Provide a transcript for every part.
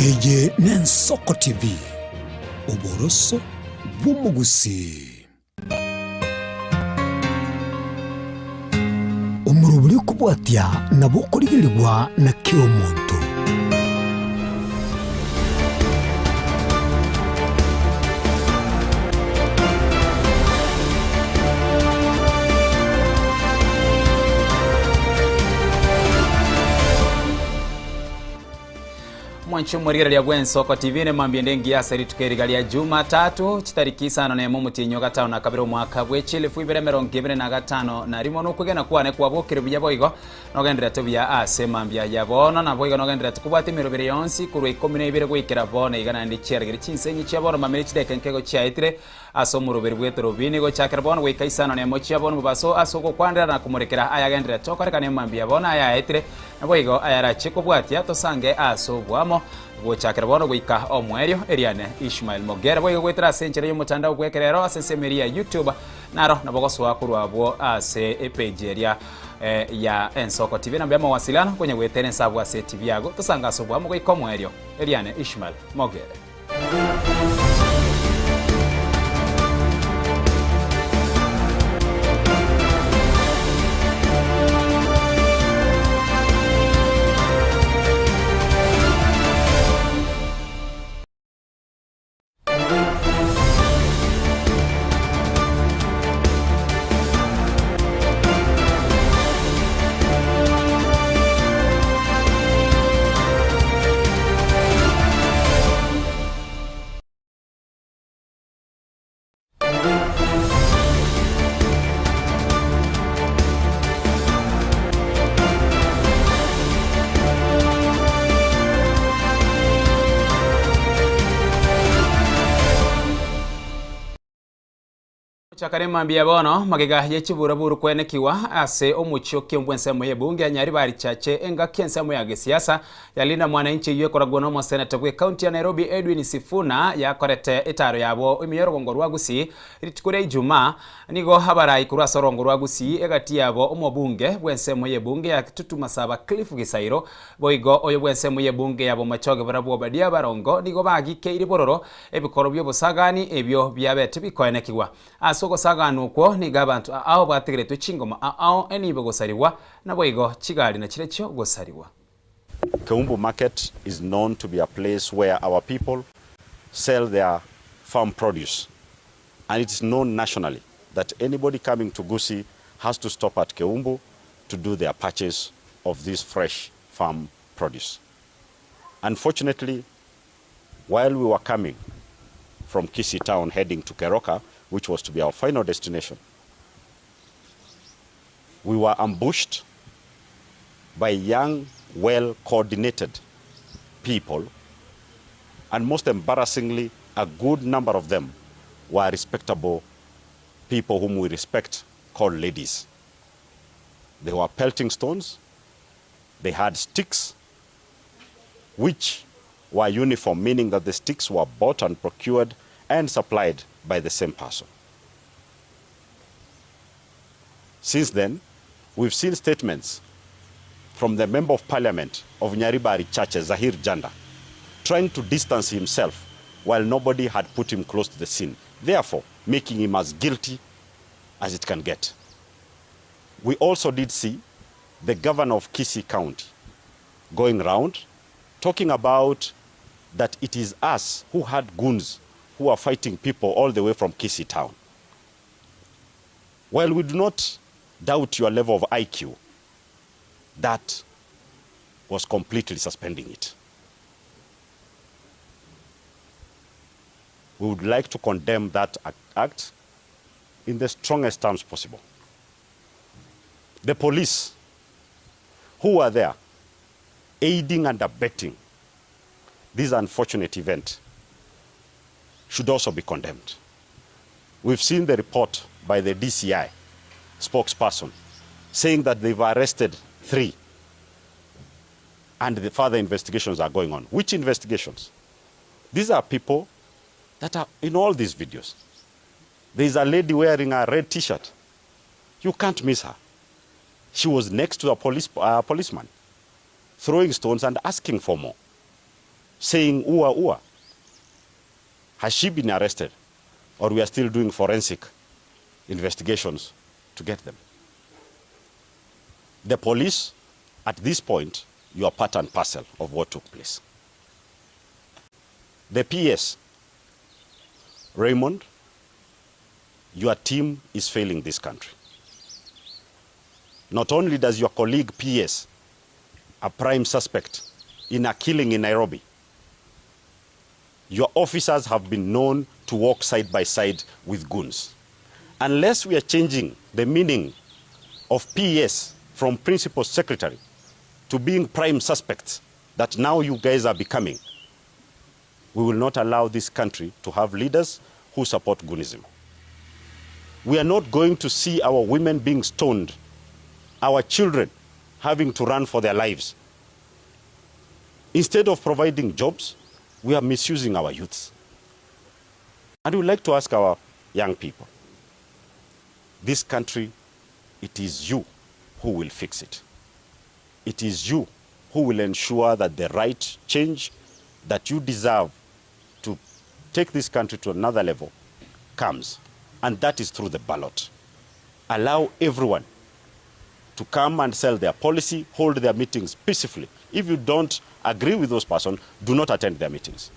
Eye n'Ensoko TV, oboroso bw'omogusii. Omorobori okobwatia nabo okorigerigwa na kera omonto. Mwanche omorigereria bw'Ensoko TV ne mambia ende engiya ase rituko eriga ria Jumatatu chitariki isano na emo omotienyi o gatano na kabere omwaka bwe chilifu ibere emerongo ebere na gatano na rimo nokwegena kwane kwabokire buya boigo nogendererete buya ase mambia ya bono naboigo nogendererete kobwata emerobere yonsi korwa ikomi na ibere goikera bono iga naende chiaragere chinsenyi chia bono mamere chideka nkego chiaetire ase omoroberi bw'etorobini gochakera bono goika isano na emo chia bono mobaso ase ogokwanera na komorekera ayagendererete okorekana emambia bono ayaetire Naboigo ayarachie kobwatia tosange ase oboamo gochakera bono goika omoerio eriane Ishmael Mogere boigo goetera ase enchera y'omotandao bw'ekerero ase ensemo eria ya YouTube naro nabo gosoa korwa abwo ase epage eria ya Ensoko TV namba y'amawasiliano konya goetera ense abwo ase TV yago tosange ase oboamo goika omoerio eriane Ishmael Mogere. Gochaka nemambia bono, magega ye chiburaburu kwenekigwa ase omochie o Kiambu ensemo y'ebunge ya Nyaribari Chache engaki ensemo ya gesiasa ya Linda Mwananchi eyio ekoragwa nomoseneta bwe county ya Nairobi Edwin Sifuna yakorete etaro yabo ime y'orogongo rwa Gusii rituko ria Ijumaa nigo abarai korwa ase orongo rwa Gusii egati yabo omobunge bw'ensemo y'ebunge ya Kitutu Masaba Cliff Gisairo boigo oyo bw'ensemo y'ebunge ya Bomachoge barabwo Obadia Barongo nigo bagikeire bororo Ebikoro bi'obosagani ebio biabete bikoenekigwa. Ase ogosaganwa okwo nigo abanto aao bategeretwe chingoma aao enibo gosarigwa, naboigo chigari na chirochio gosarigwa. Keumbu market is known to be a place where our people sell their farm produce and it is known nationally that anybody coming to Gusii has to stop at Keumbu to do their purchase of this fresh farm produce. Unfortunately, while we were coming from Kisii town heading to Keroka, which was to be our final destination, we were ambushed by young, well-coordinated people, and most embarrassingly, a good number of them were respectable people whom we respect called ladies. They were pelting stones, they had sticks, which were uniform, meaning that the sticks were bought and procured and supplied by the same person. Since then, we've seen statements from the Member of Parliament of Nyaribari Chache, Zahir Janda, trying to distance himself while nobody had put him close to the scene, therefore making him as guilty as it can get. We also did see the governor of Kisii County going round talking about that it is us who had goons who are fighting people all the way from Kisii town. While we do not doubt your level of IQ, that was completely suspending it. We would like to condemn that act in the strongest terms possible. The police who were there aiding and abetting this unfortunate event should also be condemned. We've seen the report by the DCI spokesperson saying that they've arrested three and the further investigations are going on. Which investigations? These are people that are in all these videos. There is a lady wearing a red t-shirt. You can't miss her. She was next to a police, uh, policeman, throwing stones and asking for more. saying ua ua? Has she been arrested or we are still doing forensic investigations to get them? The police at this point you are part and parcel of what took place. The PS, Raymond, your team is failing this country. Not only does your colleague PS, a prime suspect in a killing in Nairobi, your officers have been known to walk side by side with goons. Unless we are changing the meaning of PS from principal secretary to being prime suspects that now you guys are becoming, we will not allow this country to have leaders who support goonism. We are not going to see our women being stoned, our children having to run for their lives. Instead of providing jobs, we are misusing our youths. And we would like to ask our young people, this country, it is you who will fix it. It is you who will ensure that the right change that you deserve to take this country to another level comes. And that is through the ballot. Allow everyone to come and sell their policy, hold their meetings peacefully. If you don't agree with those person, do not attend their meetings.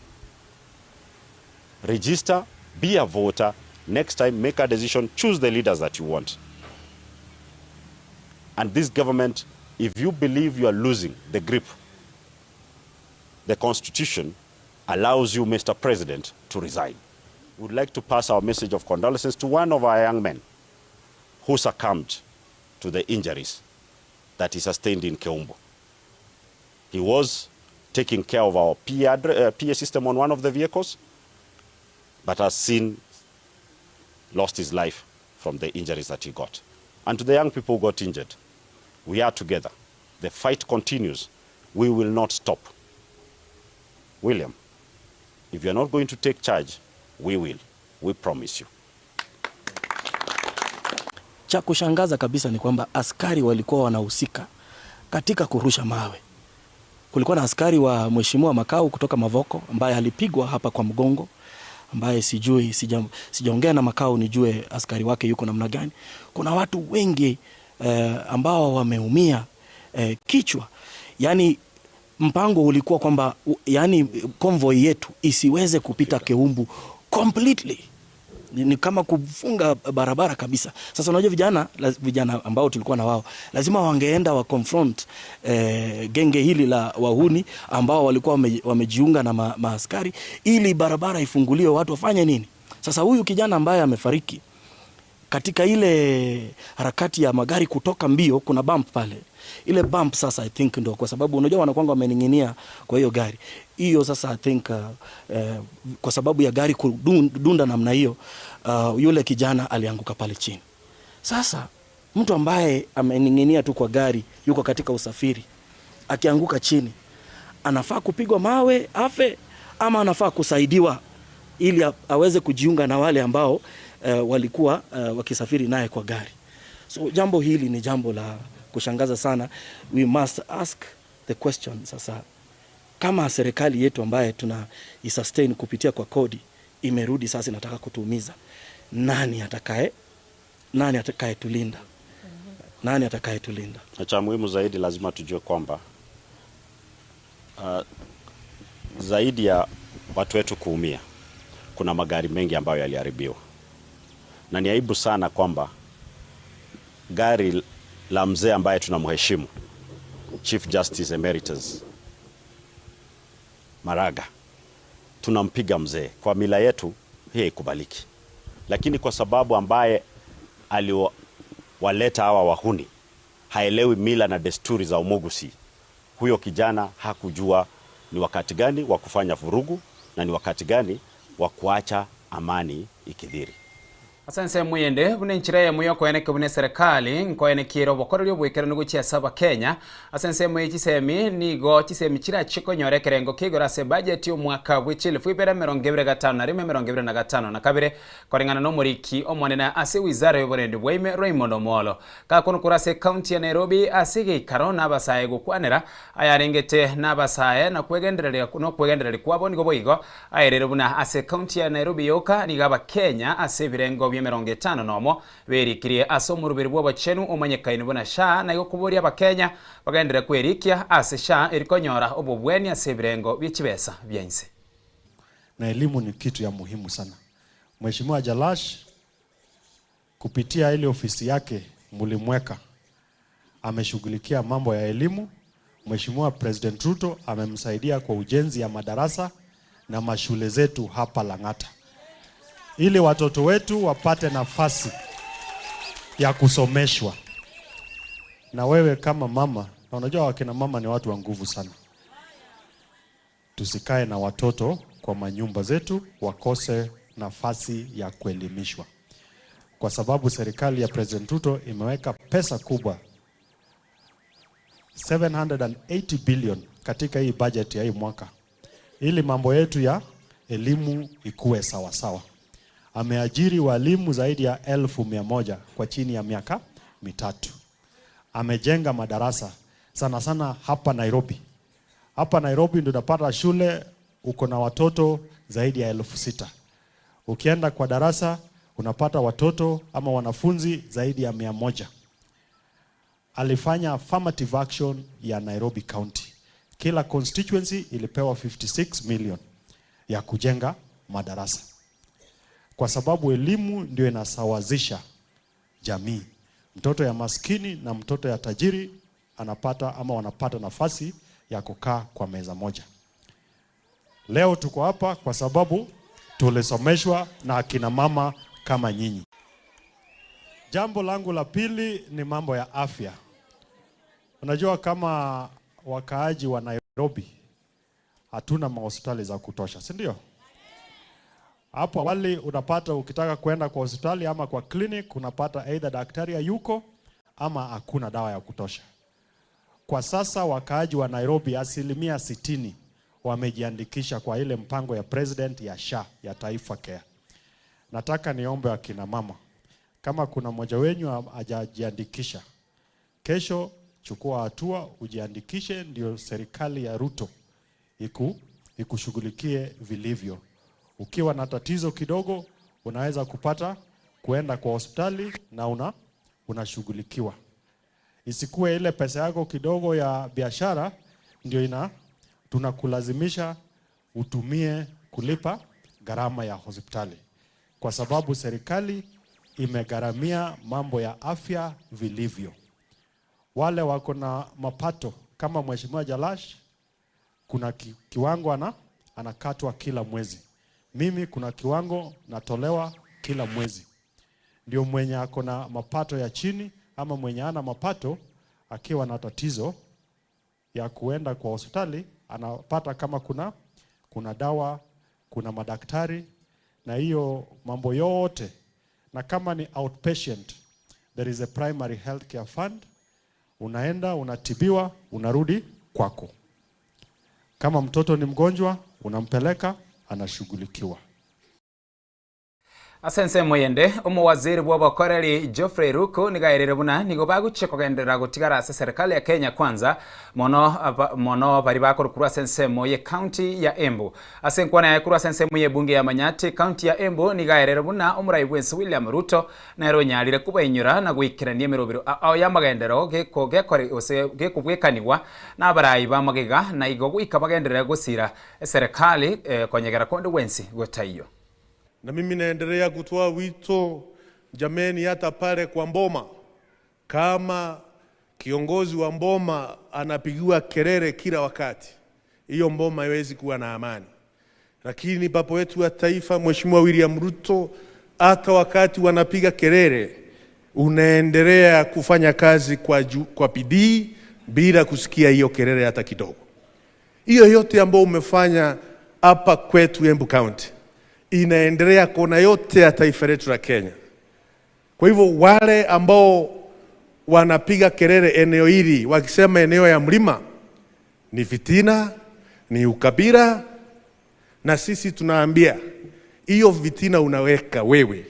Register, be a voter. Next time, make a decision, choose the leaders that you want. And this government, if you believe you are losing the grip, the Constitution allows you, Mr. President, to resign. We would like to pass our message of condolences to one of our young men who succumbed to the injuries that he sustained in Keumbu. He was taking care of our PA, PA system on one of the vehicles, but has since lost his life from the injuries that he got. And to the young people who got injured, we are together. The fight continues. We will not stop. William, if you are not going to take charge, we will. We promise you. Cha kushangaza kabisa ni kwamba askari walikuwa wanahusika katika kurusha mawe. Kulikuwa na askari wa Mheshimiwa Makau kutoka Mavoko ambaye alipigwa hapa kwa mgongo, ambaye sijui, sijaongea na Makau nijue askari wake yuko namna gani. Kuna watu wengi ambao wameumia kichwa. Yani mpango ulikuwa kwamba yani convoy yetu isiweze kupita Keumbu completely. Ni kama kufunga barabara kabisa. Sasa unajua vijana ambao tulikuwa na wao lazima wangeenda wa confront genge hili la wahuni ambao walikuwa wamejiunga na maaskari ili barabara ifunguliwe watu wafanye nini. Sasa huyu kijana ambaye amefariki katika ile harakati ya magari kutoka mbio, kuna bump pale. Ile bump sasa I think ndo kwa sababu unajua wanakuanga wamening'inia kwa hiyo gari. Hiyo sasa I think kwa sababu ya gari kudunda namna hiyo, yule kijana alianguka pale chini. Sasa mtu ambaye amening'inia tu kwa gari, yuko katika usafiri, akianguka chini, anafaa kupigwa mawe afe ama anafaa kusaidiwa ili aweze kujiunga na wale ambao walikuwa wakisafiri naye kwa gari. So jambo hili ni jambo la kushangaza sana. We must ask the question sasa, kama serikali yetu ambaye tuna sustain kupitia kwa kodi imerudi sasa inataka kutuumiza, nani atakaye tulinda? Nani atakaye tulinda? Na cha muhimu zaidi lazima tujue kwamba zaidi ya watu wetu kuumia, kuna magari mengi ambayo yaliharibiwa. Na ni aibu sana kwamba gari la mzee ambaye tunamheshimu, Chief Justice Emeritus Maraga, tunampiga mzee. Kwa mila yetu hii haikubaliki. Lakini kwa sababu ambaye aliwaleta hawa wahuni haelewi mila na desturi za Omogusi, huyo kijana hakujua ni wakati gani wa kufanya vurugu na ni wakati gani wa kuacha amani ikidhiri. Ase ensemo eyende, buna enchera eyemo y'okoenekia buna eserekari nkoenekia ere obokoreri oboikeranu gochia ase Abakenya, ase ensemo ye chisemi, nigo chisemi chirachie konyora ekerengo kia igoro ase ebajeti y'omwaka bwe chielfu ibere emerongo ebere gatano na rimo emerongo ebere na gatano na kabere, koreng'ana nomoriki omonene ase ewizara y'oborendi bwa ime Raymond Omolo. Gakonwa korwa ase ekaunti ya Nairobi ase egeikaro nabasae gokwanera ayarengete nabasae na kwegendereria nokwegendereria kwabo nigo boigo Aerire buna ase ekaunti ya Nairobi yoka nigo Abakenya ase ebirengo bi'emerongo etano nomo berikirie ase omoruberi bw'obochenu omanyekaine buna SHA na igo koboria Abakenya bagenderere kwerikia ase SHA eri konyora obobweni ase ebirengo bie chibesa bia inse. Na elimu ni kitu ya muhimu sana. Mheshimiwa Jalash kupitia ile ofisi yake mulimweka ameshughulikia mambo ya elimu. Mheshimiwa President Ruto amemsaidia kwa ujenzi ya madarasa na mashule zetu hapa Lang'ata ili watoto wetu wapate nafasi ya kusomeshwa. Na wewe kama mama, na unajua wakina mama ni watu wa nguvu sana, tusikae na watoto kwa manyumba zetu wakose nafasi ya kuelimishwa, kwa sababu serikali ya President Ruto imeweka pesa kubwa 780 billion katika hii budget ya hii mwaka ili mambo yetu ya elimu ikuwe sawa sawa. Ameajiri walimu zaidi ya 100,000 kwa chini ya miaka mitatu. Amejenga madarasa sana sana hapa Nairobi. Hapa Nairobi ndio unapata shule uko na watoto zaidi ya 6,000. Ukienda kwa darasa unapata watoto ama wanafunzi zaidi ya 100. Alifanya affirmative action ya Nairobi County. Kila constituency ilipewa 56 million ya kujenga madarasa, kwa sababu elimu ndio inasawazisha jamii. Mtoto ya maskini na mtoto ya tajiri anapata ama wanapata nafasi ya kukaa kwa meza moja. Leo tuko hapa kwa sababu tulisomeshwa na akina mama kama nyinyi. Jambo langu la pili ni mambo ya afya. Unajua kama wakaaji wa Nairobi hatuna mahospitali za kutosha, si ndio? Hapo awali unapata ukitaka kwenda kwa hospitali ama kwa clinic unapata either daktari hayuko ama hakuna dawa ya kutosha. Kwa sasa wakaaji wa Nairobi 60% wamejiandikisha kwa ile mpango ya president ya SHA ya Taifa Care. Nataka niombe akina mama, kama kuna mmoja wenyu hajajiandikisha, kesho chukua hatua ujiandikishe, ndio serikali ya Ruto ikushughulikie vilivyo. Ukiwa na tatizo kidogo unaweza kupata kuenda kwa hospitali na unashughulikiwa. Isikuwe ile pesa yako kidogo ya biashara ndio tunakulazimisha utumie kulipa gharama ya hospitali, kwa sababu serikali imegharamia mambo ya afya vilivyo. Wale wako na mapato kama Mheshimiwa Jalash, kuna kiwango anakatwa kila mwezi. Mimi kuna kiwango natolewa kila mwezi. Ndio mwenye ako na mapato ya chini ama mwenye hana mapato akiwa na tatizo ya kuenda kwa hospitali anapata kama kuna dawa, kuna madaktari na hiyo mambo yote. Na kama ni outpatient, there is a primary health care fund. Unaenda, unatibiwa, unarudi kwako. Kama mtoto ni mgonjwa, unampeleka, anashughulikiwa. Ase ensemo eyende, omowaziri bw'obokoreri Geoffrey Ruku nigo aerire buna nigo bagochia kogenderera gotigara ase serikali ya Kenya Kwanza mono mono bari bakorwa korwa ase ensemo ye county ya Embu. Ase enkwana yaye korwa ase ensemo y'ebunge ya Manyati county ya Embu nigo aerire buna omorai bw'ense William Ruto nere onyarire kobainyora na goikerania emerobero ao y'amagenderero geko gekore gose gekobwekanigwa n'abarai b'amagega na igo goika bagenderere gosira eserekari konyegera konde gwensi gotaiyo. Na mimi naendelea kutoa wito jameni, hata pale kwa Mboma, kama kiongozi wa Mboma anapigiwa kelele kila wakati, hiyo Mboma haiwezi kuwa na amani. Lakini baba wetu wa taifa Mheshimiwa William Ruto, hata wakati wanapiga kelele, unaendelea kufanya kazi kwa bidii bila kusikia hiyo kelele hata kidogo. Hiyo yote ambayo umefanya hapa kwetu Embu County inaendelea kona yote ya taifa letu la Kenya. Kwa hivyo wale ambao wanapiga kelele eneo hili wakisema eneo ya mlima ni fitina, ni ukabila, na sisi tunaambia hiyo fitina unaweka wewe,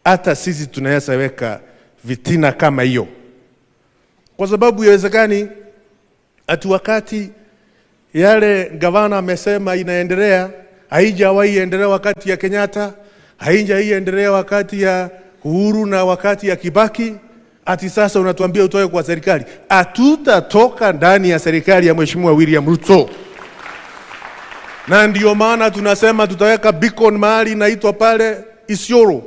hata sisi tunaweza weka fitina kama hiyo, kwa sababu haiwezekani ati wakati yale gavana amesema inaendelea, haijawahi endelea wakati ya Kenyatta, haijawahi endelea wakati ya Uhuru na wakati ya Kibaki, ati sasa unatuambia utoke kwa serikali. Hatutatoka ndani ya serikali ya Mheshimiwa William Ruto, na ndio maana tunasema tutaweka beacon mahali inaitwa pale Isiolo,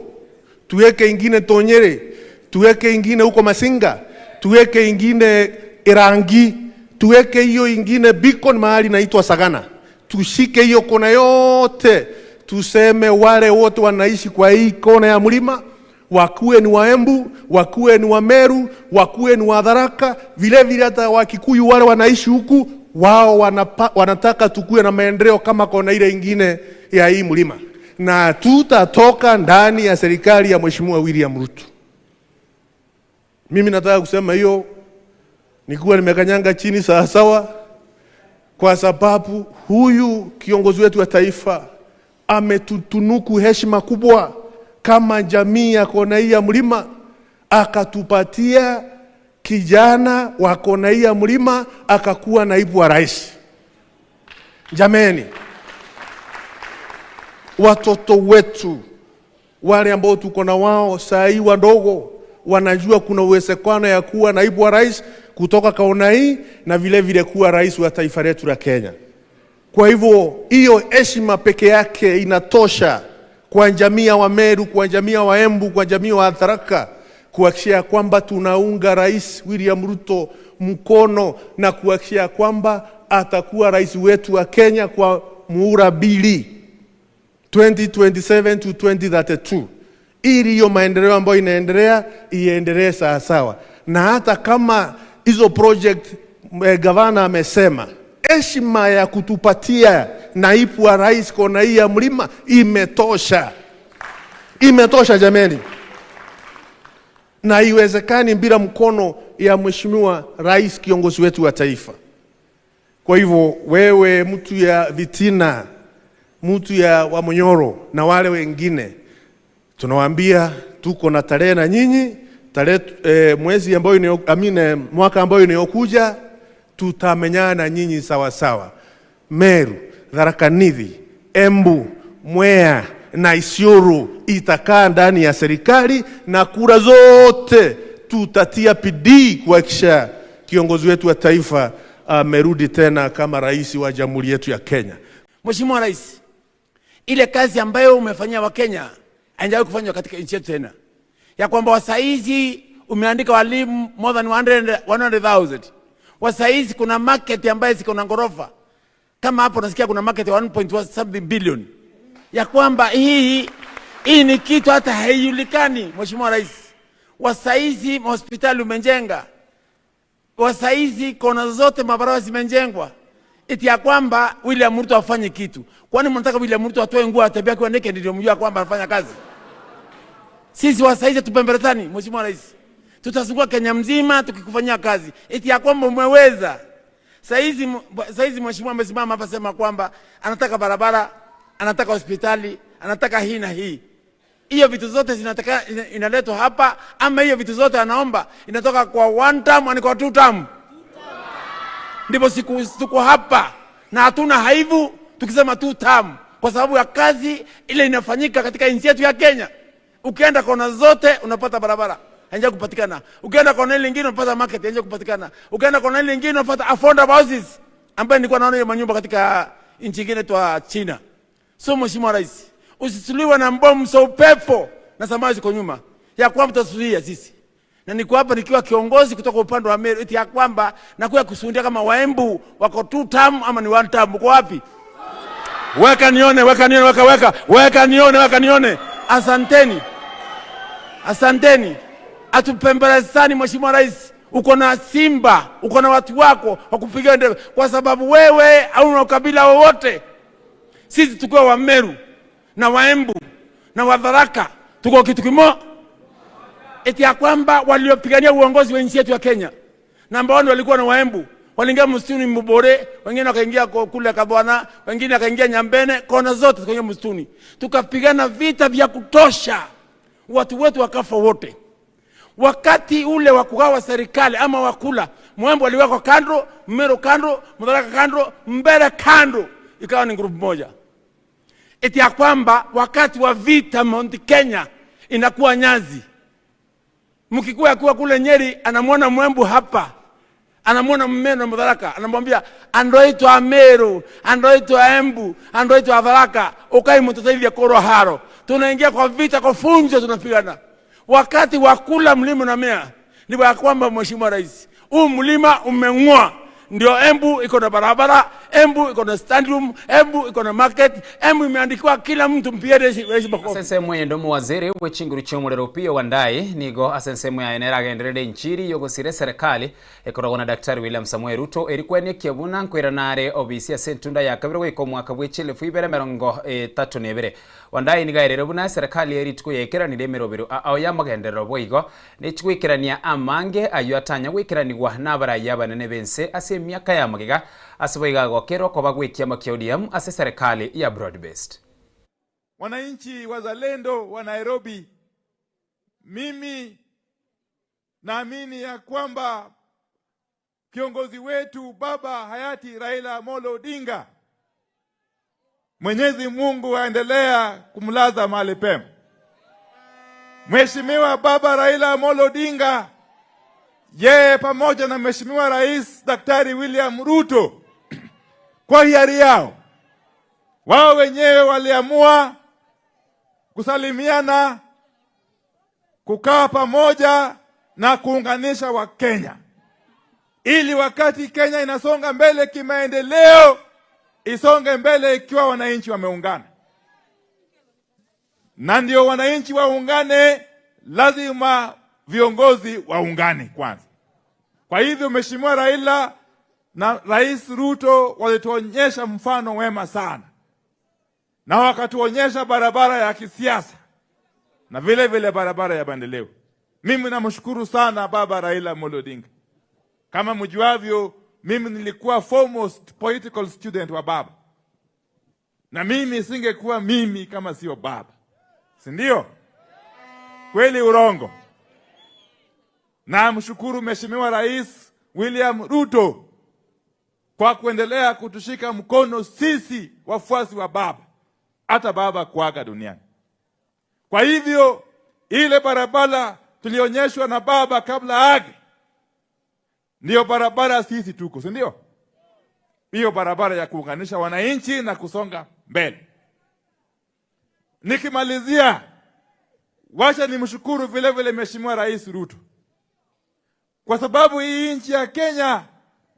tuweke ingine Tonyere, tuweke ingine huko Masinga, tuweke ingine Irangi, tuweke hiyo ingine beacon mahali inaitwa Sagana. Tushike hiyo kona yote, tuseme wale wote wanaishi kwa hii kona ya mlima wakuwe ni Waembu, wakuwe ni Wameru, wakuwe ni Watharaka, vile vile hata Wakikuyu wale wanaishi huku wao wanapa, wanataka tukuwe na maendeleo kama kona ile ingine ya hii mlima, na tutatoka ndani ya serikali ya Mheshimiwa William Ruto. Mimi nataka kusema hiyo nikuwa nimekanyanga chini sawasawa, kwa sababu huyu kiongozi wetu wa taifa ametutunuku heshima kubwa kama jamii ya kona hii ya mlima, akatupatia kijana wa kona hii ya mlima akakuwa naibu wa rais. Jameni, watoto wetu wale ambao tuko na wao saa hii wadogo wanajua kuna uwezekano ya kuwa naibu wa rais kutoka kaona hii na vile vile kuwa rais wa taifa letu la Kenya. Kwa hivyo hiyo heshima peke yake inatosha kwa jamii ya Wameru, kwa jamii ya Waembu, kwa jamii ya Watharaka kuhakikisha kwamba tunaunga Rais William Ruto mkono na kuhakikisha kwamba atakuwa rais wetu wa Kenya kwa muhula mbili 2027 to 2032 ili hiyo maendeleo ambayo inaendelea iendelee sawasawa, na hata kama hizo project eh, gavana amesema heshima ya kutupatia naibu wa rais kona hii ya mlima imetosha, imetosha jameni, na haiwezekani bila mkono ya mheshimiwa rais, kiongozi wetu wa taifa. Kwa hivyo wewe, mtu ya vitina, mtu ya Wamunyoro na wale wengine, tunawaambia tuko na tarehe na nyinyi tarehe e, mwezi ambayo inayo, amine, mwaka ambayo inayokuja tutamenyana na nyinyi sawa sawa. Meru, Tharaka Nithi, Embu, Mwea na Isiolo itakaa ndani ya serikali na kura zote tutatia bidii kuhakikisha kiongozi wetu wa taifa amerudi tena kama rais wa jamhuri yetu ya Kenya. Mheshimiwa Rais, ile kazi ambayo umefanyia Wakenya haijawahi kufanywa katika nchi yetu tena, ya kwamba wasaizi umeandika walimu more than 100 100,000 wasaizi kuna market ambayo ziko na ghorofa kama hapo nasikia kuna market ya 1.1 something billion, ya kwamba hii hii ni kitu hata haijulikani. Mheshimiwa Rais, wasaizi mahospitali umejenga, wasaizi kona zote mabarabara zimejengwa, eti ya kwamba William Ruto afanye kitu. Kwani mnataka William Ruto atoe nguo atembea akiwa naked ndio mjue kwamba anafanya kazi? Sisi wasaizi tupemberetani, Mheshimiwa Rais, tutazunguka Kenya mzima tukikufanyia kazi, eti ya kwamba umeweza. Saizi, saizi mheshimiwa amesimama hapa sema kwamba anataka barabara, anataka hospitali, anataka hii na hii. Hiyo vitu zote zinataka inaletwa hapa, ama hiyo vitu zote anaomba inatoka kwa one term and kwa two term? Ndipo siku tuko hapa na hatuna haibu tukisema two term, kwa sababu ya kazi ile inafanyika katika nchi yetu ya Kenya. Ukienda kona zote unapata barabara haija kupatikana. Ukienda kona ile nyingine unapata market haija kupatikana. Ukienda kona ile nyingine unapata affordable houses ambayo nilikuwa naona hiyo manyumba katika nchi nyingine twa China. So Mheshimiwa Rais, usituliwe na mbomu so upepo na samaki ziko nyuma ya kwamba tutasuia sisi. Na niko hapa nikiwa kiongozi kutoka upande wa Meru eti ya kwamba nakuya kusundia kama Waembu wako two term ama ni one term. Uko wapi? Weka nione, weka nione, weka weka, weka nione, weka nione. Asanteni, asanteni. Atupembelezani Mheshimiwa Rais, uko na simba, uko na watu wako wa kupiga ndebe, kwa sababu wewe hauna ukabila wowote. Sisi tukiwa Wameru na Waembu na Watharaka tuko kitu kimoja. Eti ya kwamba waliopigania uongozi wa nchi yetu ya Kenya namba one walikuwa na Waembu, waliingia msituni Mubore, wengine wakaingia kule Kabwana, wengine wakaingia Nyambene, kona zote tukaingia msituni, tukapigana vita vya kutosha, watu wetu wakafa wote. Wakati ule wa kugawa serikali ama wakula, Mwembu aliwekwa kando, Meru kando, Mutharaka kando, Mbere kando, ikawa ni grupu moja. Eti ya kwamba wakati wa vita Mount Kenya inakuwa nyazi. Mkikuyu akiwa kule Nyeri anamwona Mwembu hapa, anamwona Mmeru na Mutharaka, anamwambia andoitwa Meru, andoitwa Embu, andoitwa Tharaka, ukai mtuteithie kurwa haro. Tunaingia kwa vita, kwa funjo, tunapigana. Wakati wa kula mlima na mea ni ya kwamba Mheshimiwa Rais, huu mlima umeng'oa, ndio Embu iko na barabara, Embu iko na stadium, Embu iko na market, Embu imeandikiwa kila mtu, mpigie rais makofi. Ase ensemo eyende omowaziri bwe chinguru chi'omorero Opiyo Wandayi nigo ase ensemo yaye nere agenderere enchiri y'ogosira eserekari ekoragwa na Daktari William Samoei Ruto eri kwenekia buna nkoirana are obisi ase entunda ya kabere goika omwaka bwe chielfu ibere emerongo etato na ebere. Wandayi nigo aerire buna eserekari ye rituko yaikeranire emerobero ao y'amagenderero boigo Nechigoikerania amange ayio atanya goikeranigwa nabarayi abanene b'ense ase emiaka ya magega, ase boigo agokerwa koba gw'ekiama kia ODM ase eserekari ya Broad Based. Wananchi wazalendo wa Nairobi, mimi naamini ya kwamba kiongozi wetu baba hayati Raila Amolo Odinga, Mwenyezi Mungu aendelea kumlaza mahali pema. Mheshimiwa baba Raila Amolo Odinga, yeye pamoja na Mheshimiwa Rais Daktari William Ruto kwa hiari yao wao wenyewe waliamua kusalimiana, kukaa pamoja na kuunganisha Wakenya ili wakati Kenya inasonga mbele kimaendeleo isonge mbele ikiwa wananchi wameungana. Na ndio wananchi waungane, lazima viongozi waungane kwanza. Kwa hivyo Mheshimiwa Raila na Rais Ruto walituonyesha mfano wema sana, na wakatuonyesha barabara ya kisiasa na vile vile barabara ya maendeleo. Mimi namshukuru sana Baba Raila Amolo Odinga. Kama mjuavyo, mimi nilikuwa foremost political student wa baba, na mimi singekuwa mimi kama sio baba, si ndio? Kweli urongo? Namshukuru Mheshimiwa Rais William Ruto kwa kuendelea kutushika mkono sisi wafuasi wa baba, hata baba kuaga duniani. Kwa hivyo ile barabara tulionyeshwa na baba kabla age ndiyo barabara sisi tuko, si ndio? Hiyo barabara ya kuunganisha wananchi na kusonga mbele. Nikimalizia, wacha nimshukuru vile vile Mheshimiwa Rais Ruto kwa sababu hii nchi ya Kenya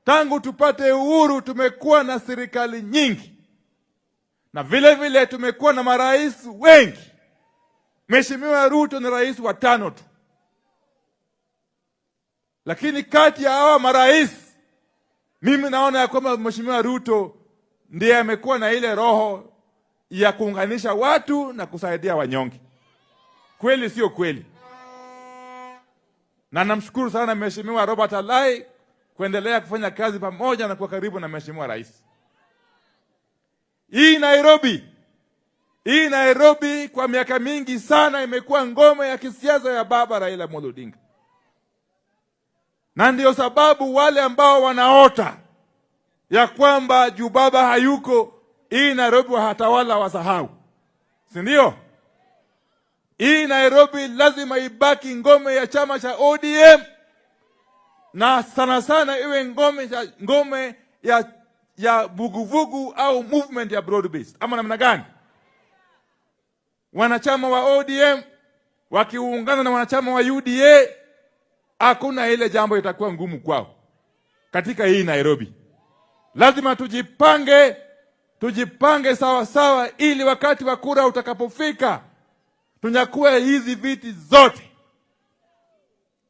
tangu tupate uhuru tumekuwa na serikali nyingi na vile vile tumekuwa na marais wengi. Mheshimiwa Ruto ni rais wa tano tu, lakini kati ya hawa marais mimi naona ya kwamba Mheshimiwa Ruto ndiye amekuwa na ile roho ya kuunganisha watu na kusaidia wanyonge. Kweli sio kweli? Na namshukuru sana Mheshimiwa Robert Alai kuendelea kufanya kazi pamoja na kuwa karibu na Mheshimiwa Rais. Hii Nairobi, hii Nairobi kwa miaka mingi sana imekuwa ngome ya kisiasa ya baba Raila Amolo Odinga, na ndio sababu wale ambao wanaota ya kwamba juu baba hayuko hii Nairobi watawala wasahau, si ndio? Hii Nairobi lazima ibaki ngome ya chama cha ODM na sana sana iwe ngome ya, ngome ya ya vuguvugu au movement ya broad based, ama namna gani? Wanachama wa ODM wakiungana na wanachama wa UDA, hakuna ile jambo itakuwa ngumu kwao katika hii Nairobi. Lazima tujipange, tujipange sawa sawa, ili wakati wa kura utakapofika tunyakue hizi viti zote,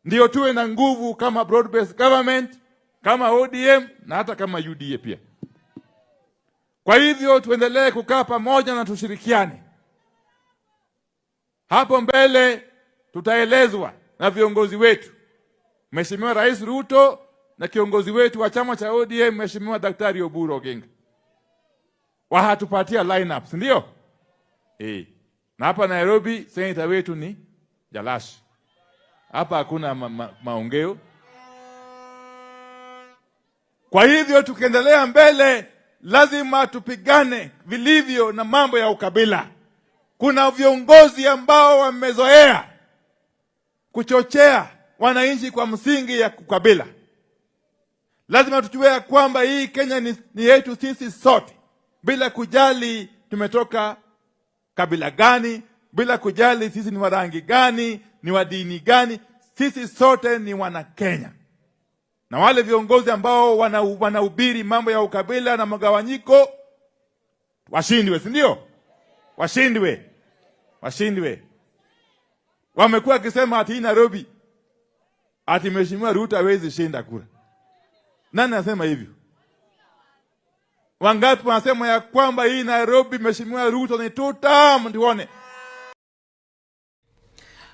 ndio tuwe na nguvu kama broad based government, kama ODM na hata kama UDA pia. Kwa hivyo tuendelee kukaa pamoja na tushirikiane. Hapo mbele tutaelezwa na na viongozi wetu, Mheshimiwa Rais Ruto na kiongozi wetu wa chama cha ODM Mheshimiwa Daktari Oburu Oginga, wahatupatia lineup, si ndio? Eh. Na hapa Nairobi seneta wetu ni Jalash. Hapa hakuna ma ma maongeo. Kwa hivyo tukiendelea mbele, lazima tupigane vilivyo na mambo ya ukabila. Kuna viongozi ambao wamezoea kuchochea wananchi kwa msingi ya ukabila. Lazima tujue ya kwamba hii Kenya ni, ni yetu sisi sote, bila kujali tumetoka kabila gani, bila kujali sisi ni wa rangi gani, ni wa dini gani, sisi sote ni wana Kenya. Na wale viongozi ambao wanahubiri mambo ya ukabila na mgawanyiko washindwe, si ndio? Washindwe, washindwe. Wamekuwa wakisema ati hii Nairobi ati Mheshimiwa Ruto hawezi shinda kura. Nani anasema hivyo? Wangapi wanasema ya kwamba hii Nairobi Mheshimiwa Ruto ni two term, tuone.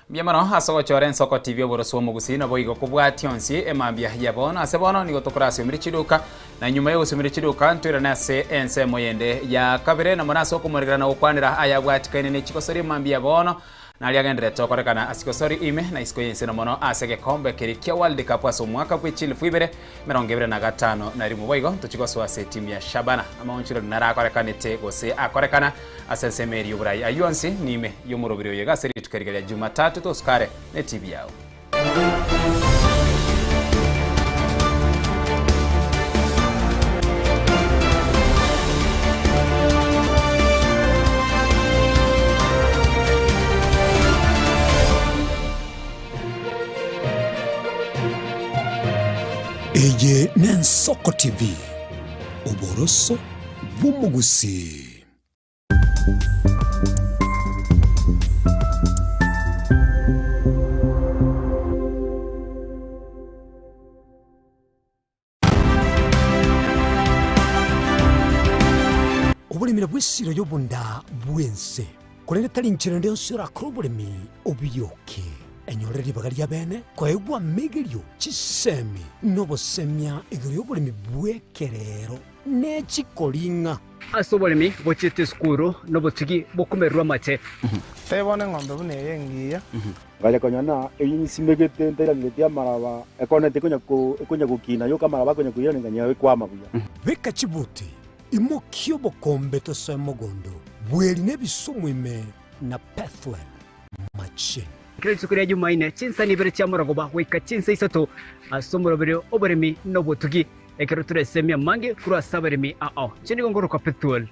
Mbuya mono ase ogochora Ensoko TV oboroso bw'omogusii naboigo kobwatia onsi emambia ya bono. Ase bono nigo tokorasiomire chiduka na nyuma y'ogosiomire chiduka ntoirane ase ensemo yende ya kabere na mono ase okomoregera na gokwanera ayabwatikaine ne chigosori emambia ya bono Naria agenderete gokorekana ase gosori ime na isiko y'ense na mono ase egekombe keria kia World Cup ase omwaka bwe chilifu ibere 2051. Boigo ntochie gosoa ase etimu ya Shabana. Amaonchoreri narakorekanete gose akorekana ase ensemo eria y'oborai. Ayio onsi nime y'omorobiri oyo iga ase rituko eriga ria Jumatatu tosukare ne TV yao. Eye n'Ensoko TV, oboroso bw'omogusii. Oboremi nabwo esiro y'obonda bw'ense, korende tari inchera ende yonsi orakore oboremi obiyoke. Enyorere ribaga ri'abeene koegwa amegerio, chisemi, na obosemia igoro y'oboremi bw'ekerero ne chikoring'a. Ase oboremi bochiete esukuru nobotugi bokomererwa amache. Tebia bono eng'ombe buna eye engiya. Ngacha konyora ng'a eyio nsimegete ntairaneretie amaraba, ekona tekonya ko ekonya gokina yoka amaraba akonya koirana ng'a ekwama buya. Beka chibuti, imokia obokombe tosoe mogondo, bweri na ebisumu ime na Pethuel machine. Kera rituko ria Jumaine, chinsa ibere chia morogoba goika chinsa isato ase omoroberi oboremi na obotugi, ekero toresemie amange korwa ase abaremi ao. Inche nigo nkorokwa Pethuel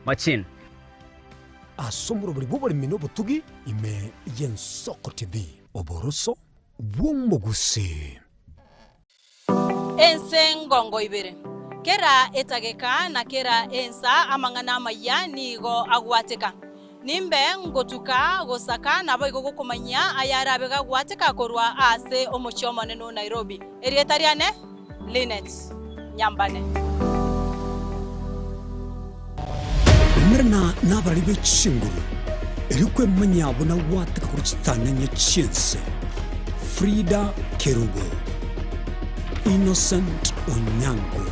Machine. Ase omoroberi bw'oboremi na obotugi ime y'Ensoko TV. Oboroso bw'omogusii. Ense ngongo ibere. Kera etageka na kera ensa amang'ana amayia nigo agwateka. Nimbe ngotuka gosaka naboigo gokomanyia ayarabe gagwateka korwa ase omochie omonene o Nairobi. Erieta riane Linet Nyambane. Umerana nabari be chinguru, erio kwemanyia buna gwateka korwa chitang'ani chi'ense. Frida Kerubo, Innocent Onyango,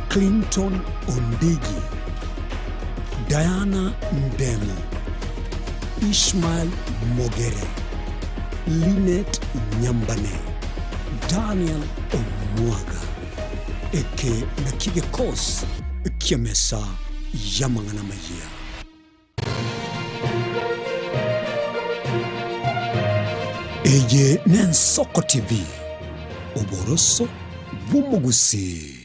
Clinton Ondigi, Diana Ndemo, Ishmael Mogere, Linet Nyambane, Daniel Omwaga. Eke nakio gekosi ki'emesa y'amang'ana amayia. Eye n'Ensoko TV, oboroso bw'omogusii.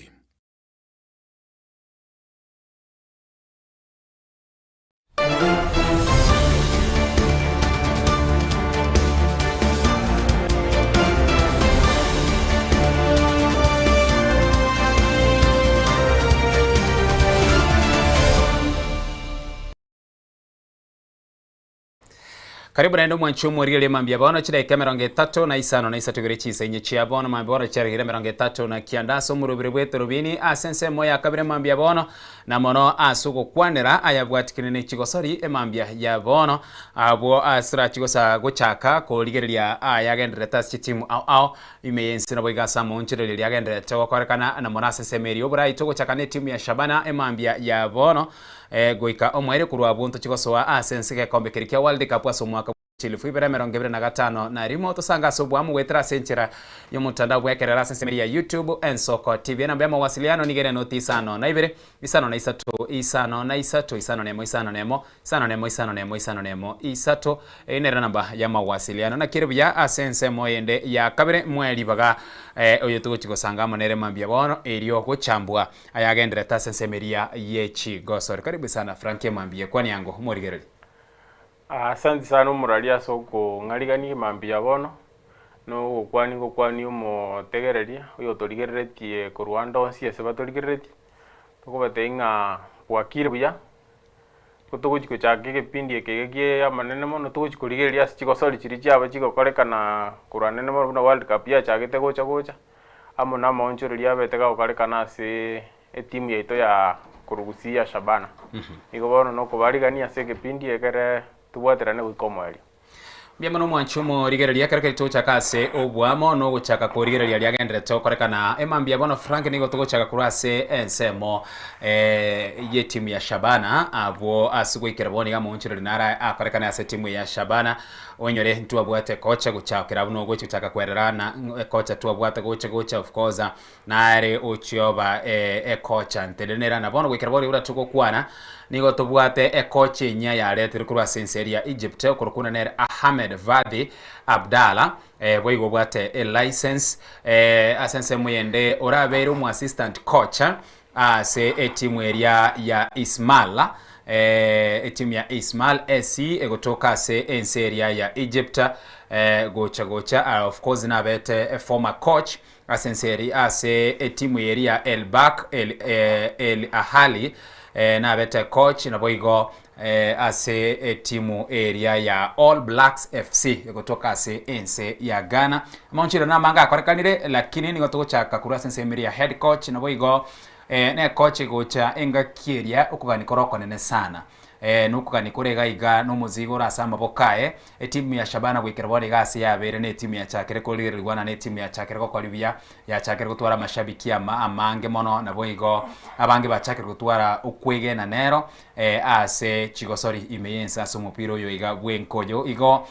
Karibu naende omwanchi omorigereria mambia bono chidaika emerongo etato na isano na isato igoro chinsa inye chia bono mambia bono chiaregire emerongo etato na kianda ase omorobere bw'etorobini ase ensemo ya kabere mambia bono na mono ase ogokwanera ayabwatikire ne chigosori emambia ya bono abwo ase orachi gosa gochaka korigereria ayagendererete ase chitimu ao ao ime y'ense naboigo ase amaonchorerio eria agendererete gokorekana na mono ase ensemo eria oborai togochaka netimu ya Shabana emambia ya bono Goika omoerio korwa abwo ntochie gosoa ase ense gekombe keria kia World Cup ase omwaka bwa chilifu ibere emerongo ebere na gatano na rimo. Tosange ase oboamo goetera ase enchera y'omotandao bw'ekerero ase ensemo ya YouTube Ensoko TV. Enamba y'amawasiliano nigo ere noti isano na ibere, isano na isato, isano na isato, isano na emo, isano na emo, isano na emo, isano na emo, isano na emo, isato. Eyio nere enamba y'amawasiliano. Naki ere buya ase ensemo eyende ya kabere mwe ribaga oyo togochia gosanga amo nere mambia bono erio gochambwa Ayagenderete ase ensemo eria ye chigosori. Karibu sana Frankie mambia kwani yango omorigereri. Asante sana omorari ase okong'arigania mambia bono, na ogokwania ngokwanie omotegereria oyotorigereretie korwa ande onsi ase batorigereretie, tokobatebia ng'a bwakire buya, ko togochia gochaka egepindi eke iga kia amanene mono, togochia korigereria ase chigosori chiria chiaba chigokorekana korwa anene mono buna world cup yachagete gocha gocha. amo namaonchoreria abete gagokarekana ase etimu yaito ya korwa Gusii ya Shabana. Igo bono nokobarigania ase egepindi ekere tobwaterane goika omoerio. Mbuya mono omwanchi omorigereria ekero keria togochaka ase oboamo na ogochaka korigereria aria agenderete gokorekana emambia bono Frank nigo togochaka korwa ase ensemo yetimu ya Shabana abwo ase goikera bono iga amaonchoreria naro akorekane ase etimu ya Shabana Oinyore ntwabwate kocha gochakera buna ogochi gochaka kwerera na ekocha twabwate gocha gocha of course nare ochioba ekocha ntenenera na bono goikera boria buna togokwana nigo tobwate ekocha enyia yareterwe korwa ase ense eria Egypt okorokwa buna nere Ahmed Vadhi Abdalla boigo obwate elicense ase ensemo eyende orabeire omo assistant coach Ase etimu eria ya Ismal, etimu ya Ismal SC egotoka ase ense eria ya Egypt gocha gocha of course nabete former coach ase ense eria ase etimu eria ya El Bak El, El Ahly nabete coach naboigo ase etimu eria ya All Blacks FC egotoka ase ense ya Ghana. Amaonchorero namange akorekanire lakini nigo togochaka korwa ase ensemo eria ya head coach naboigo ne coach egocha engaki eria okogania kore okonene sana. Nokogania kore iga iga na omozigo ore ase amaboko aye, etimu ya Shabana goikera bono iga ase yabeire na etimu yachakire korigererigwa na etimu yachakire gokora buya yachakire gotwara amashabiki ama amange mono naboigo abange bachakire gotwara okwegena nero ase chigosori ime y'ense ase omopira oyo iga bw'enkoyo. Igo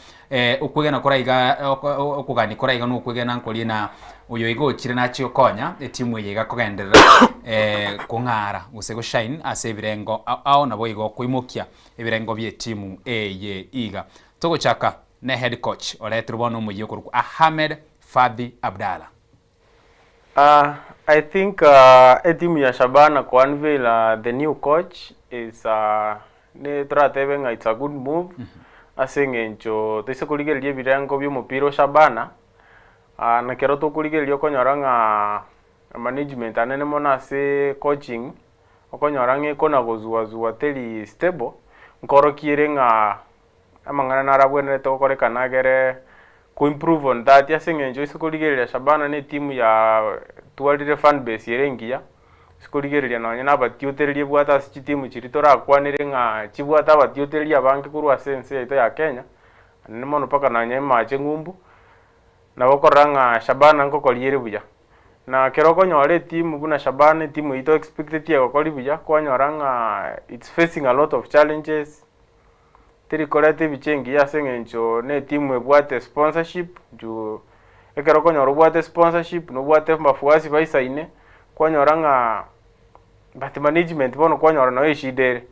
okwegena kore iga okogania kore iga nokwegena nkoria na oyo iga ochire nachie gokonya etimu eye iga kogenderera kong'ara gose goshine ase ebirengo ao ao naboigo koimokia ebirengo bi'etimu eye iga. Togochaka ne head coach oretirwe bono omoyia okorokwa Ahmed Fadhi Abdalla. I think etimu ya Shabana ko unveil the new coach is ne toratebe ng'a it's a good move ase eng'encho toise korigereria ebirengo bia omopira o Shabana na kero tokorigereria okonyora ng'a management anene mono ase coaching okonyora ng'a ekona gozuazua teri stable nkorokia ere ng'a Amang'ana naro abwenerete gokorekana agere ko improve on that ase eng'encho ase korigereria Shabana ne etimu ya twarire fan base ere engiya, ase korigereria nonye na abatiotereri ebwate ase chitimu chiria torakwanere ng'a chibwate abatiotereri abange korwa ase ense yaito ya Kenya, naende mono mpaka nonye mache ng'umbu, nabo okorora ng'a Shabana nkokoria ere buya. Na ekero okonyora etimu buna Shabana etimu eyio to expecteti egokori buya, kwanyora ng'a it's facing a lot of challenges. Teri koreta ebicha engiya ase eng'encho ne etimu ebwate sponsorship juu ekero okonyora obwate sponsorship na obwate abafuasi baisaine, kwanyora ng'a but management bono kwanyora noyo eshida ere.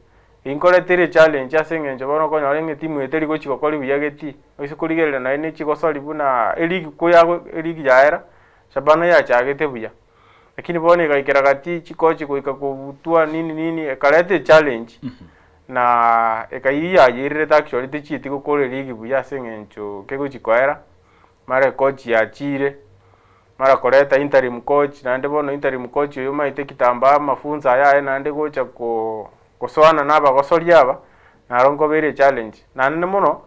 Eyio nkoreta ere echallenge ase eng'encho bono okonyora ng'a etimu eye teri gochi gokora buya geti, oise korigereria naende ne chigosori buna eligi koyago eligi yaera, Shabana yachagete buya, lakini bono egaikera gati chikochi goika kobutwa nini nini ekareta echallenge. Na ekayia yayeirerete actually techieti gokora eligi buya ase eng'encho kegochi koera, mara ecoach yachiire, mara koreta interim coach naende bono interim coach oyo omanyete ekitambaa amafunzo aya aye naende gocha ko gosoana na abagosori aba, naro nkobeire echallenge. Naende mono.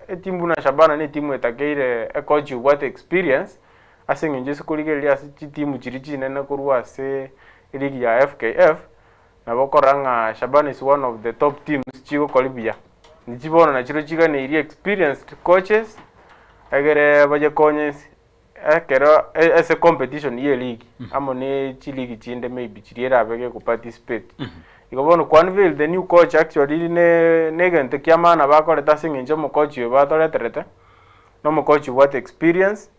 Etimu buna Shabana na etimu etakeire ekochi obwate experience, ase eng'encho ase korigereria ase chitimu chiria chinene korwa ase eligi ya FKF, nabo okorora ng'a Shabana is one of the top teams chigokori buya. Inchi bono nachiro chiganeirie experienced coaches, egere bayekonye ense ekero ase competition ye eligi amo ne chiligi chinde maybe chiria erabe geko participate. Igo bono ko unveil the new coach actually ne ne egento kia maana bakorete ase eng'encho omokochi oyo batoreterete, na omokochi obwate experience,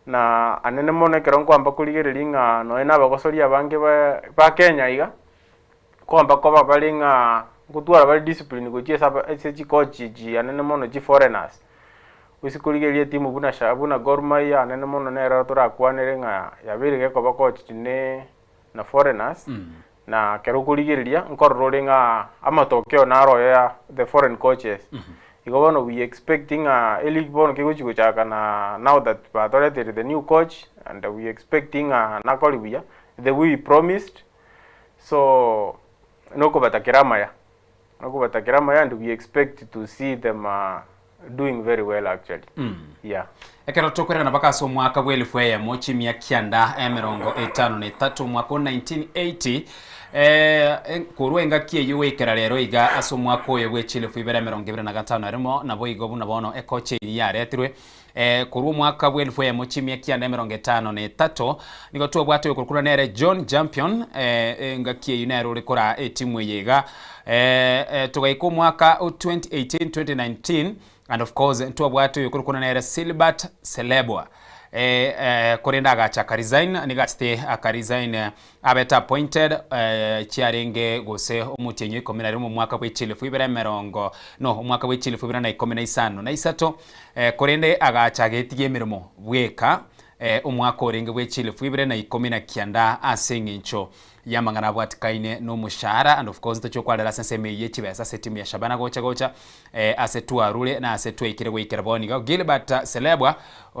na anene mono ekero nkoamba korigereria ng'a nonye na abagosori abange ba ba Kenya iga, nkoamba koba bare ng'a ngotwara bare discipline gochia ase aba ase chikochi echi anene mono chi foreigners. Gose korigereria etimu buna sha buna Gor Mahia anene mono nero torakwanere ng'a yabeire gekoba coached ne na foreigners, na ekero okorigereria nkorora ore ng'a amatokeo naro oyo ya the foreign coaches. Igo bono we expect ng'a eleague bono kegochi gochaka na now that batoreteire the new coach and we expect ng'a nakore buya the way he promised, so nokobatakera amaya, nokobatakera amaya and we expect to see them doing very well actually, yeah. Ekero tokoirana mpaka ase omwaka bw'elifu eyemo chimia kianda emerongo etano na etato, omwaka o 1980, eh, korwa engaki eyio goikera rero iga ase omwaka oyo bwe chilifu ibere emerongo ebere na gatano na rimo, naboigo buna bono ekocha eyio yaretirwe, eh, korwa omwaka bw'elifu eyemo chimia kianda emerongo etano na etato, nigo twabwate oyokorokwa nere John Champion, eh, engaki eyio nere ore koraa etimu eye iga, eh, eh, togaika omwaka o 2018 2019, And of course ntwabwate oyokorokwana nere Silbert Selebwa eh, eh, korende agacha akaresign nigo achete akaresign eh, abete appointed eh, chiarenge gose omotienyi o ikomi na rimo omwaka bwe chilifu ibere emerongo no omwaka bwe chilifu ibere na ikomi na isano na isato eh, korende agacha agetiga emeremo bweka eh, omwaka orenge bwe chilifu ibere na ikomi na kianda ase eng'encho y'amang'ana abwatikaine nomoshahara and of course ntochia okwarera ase ensemo eyio ye chibesa ase etimu ya Shabana gocha gocha eh, ase twarure na ase twaikire goikera bono iga. Gilbert Selebwa